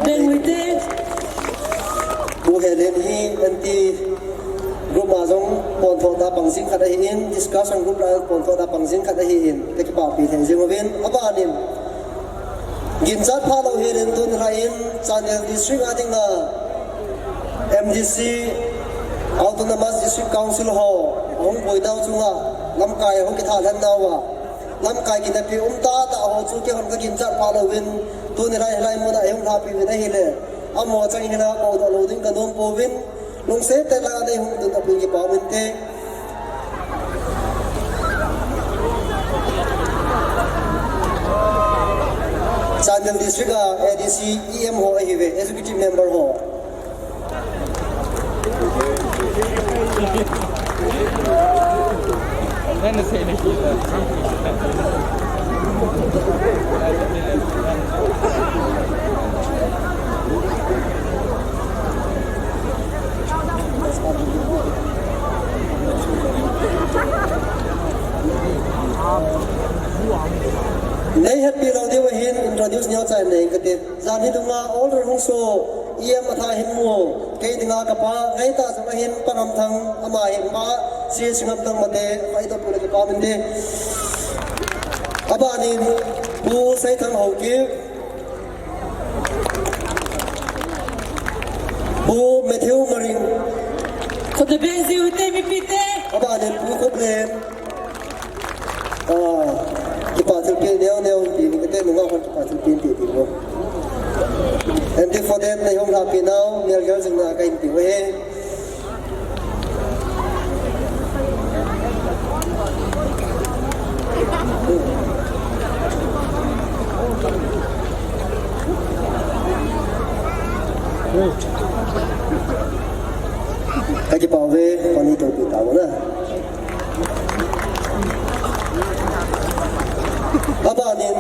Bengui te. Pu Helen hi anti group a jong pontho ta pang jing khat ahin, discussion group a jong pontho ta pang jing khat ahin, ka kipapi thei jing uvin, abanin. Ginchat phalou Helen tuni lai in, Chandel District a dinga, M D C, Autonomous District Council ho, hung boinau chunga, lamkai hung kithalhen nauva. Lamkai kinapi um tahtah ho chu keihon ka ginchat phalou vin, tuni lai, hilai muna eihung lhapi vin ahile. Amaho chang hina koudoh lou ding ka nom pouvin, lungset tah a neihung ding a pui kipa um inte. Chandel District a A D C E M ho ahiuve, Executive Member ho. Nei hetpi lou diu ahin introduce neo chai nei kate. Jan hi dunga order hung so, E M a tha hin mu, kei dinga ka pa, ngai ta jong ahin, Pa Ngamthang, ama hin pa, si Singamthang Mate, pa ito pu le ka pa min te. Abanin, Pu Seithang Haokip, Pu Matthew Maring. Khut na beng jiu hite mipi te. Abanin, Pu Khuplen. Ah, kipa thilpeh neo neo, ti ni kate nunga hon kipa thilpeh ti ti mo. And before that, nei hung lhapi nau, mial gal jing na ka in ti mo he. Ka kipa ve, pani to pi ta mo na. Abanin,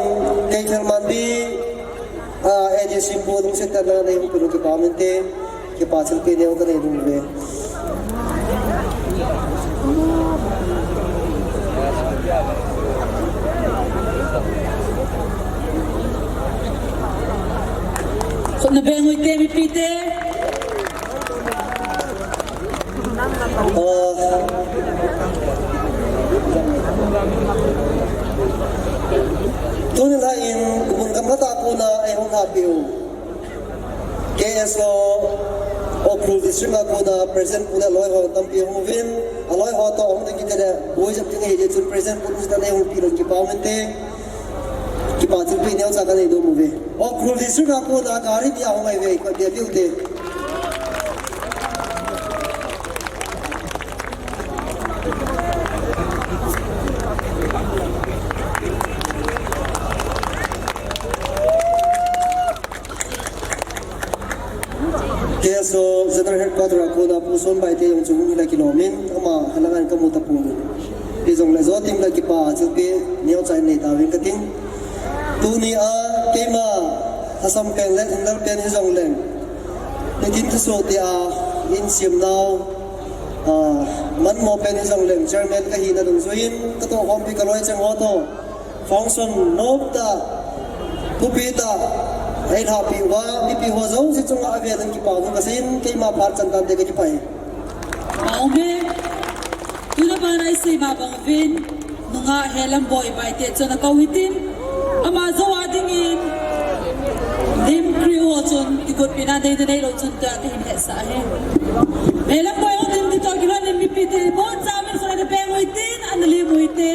Keithelmanbi, ah, A D C pu lungset tah a nei hung pi lou kipa min te, kipa thilpeh neo ka nei lung ve. Khut na beng uvin te, mipi te. Ah. Tuni lai in, Kubun Gamhat a kona eihung lhapi u. K S O, Ukhrul District a kona President pu le aloi ho tampi hung uvin, aloi ho toh hung ding kiti le, boi jep ding ahi jeh chun President pu lungset tah a eihung pi lou kipa um inte. Kipa thilpeh neo cha ka nei nom uve. Ukhrul District a kona gari bia hung ahi ve, ka bia piu te. K S O General Headquarter a kona Pu Sonbaite jong chu hung hi la kilom in, ama halang an ka mu ta pon. Hijongle jotim le kipa thilpeh neo cha nei tauvin ka tin. Tuni a keima lhasam pen le lhinglel pen hijongleng, nitin thusoh tia in siam nau, ah, manmo pen hijongleng, chairman ka hina dungjuiyin, ka tohkhompi ka loi cheng ho toh, function nom tah, thupi tah, ei lhapi uva, mipi ho jouse chunga avel in kipa thu ka seiyin, keima phat chan tante ka kipah e. Amen. Tuna bana isei ma bang uvin, nungah Helamboi Baite chun akou hitin. Ama jou a dingin, Lim Kri ho chun, kigotpina nei, nei lou chun tua kahin hetsah e. Helamboi ho din kitoh kilhon in mipi te, boncha min khut na beng uvin tin, ana lim uvin te.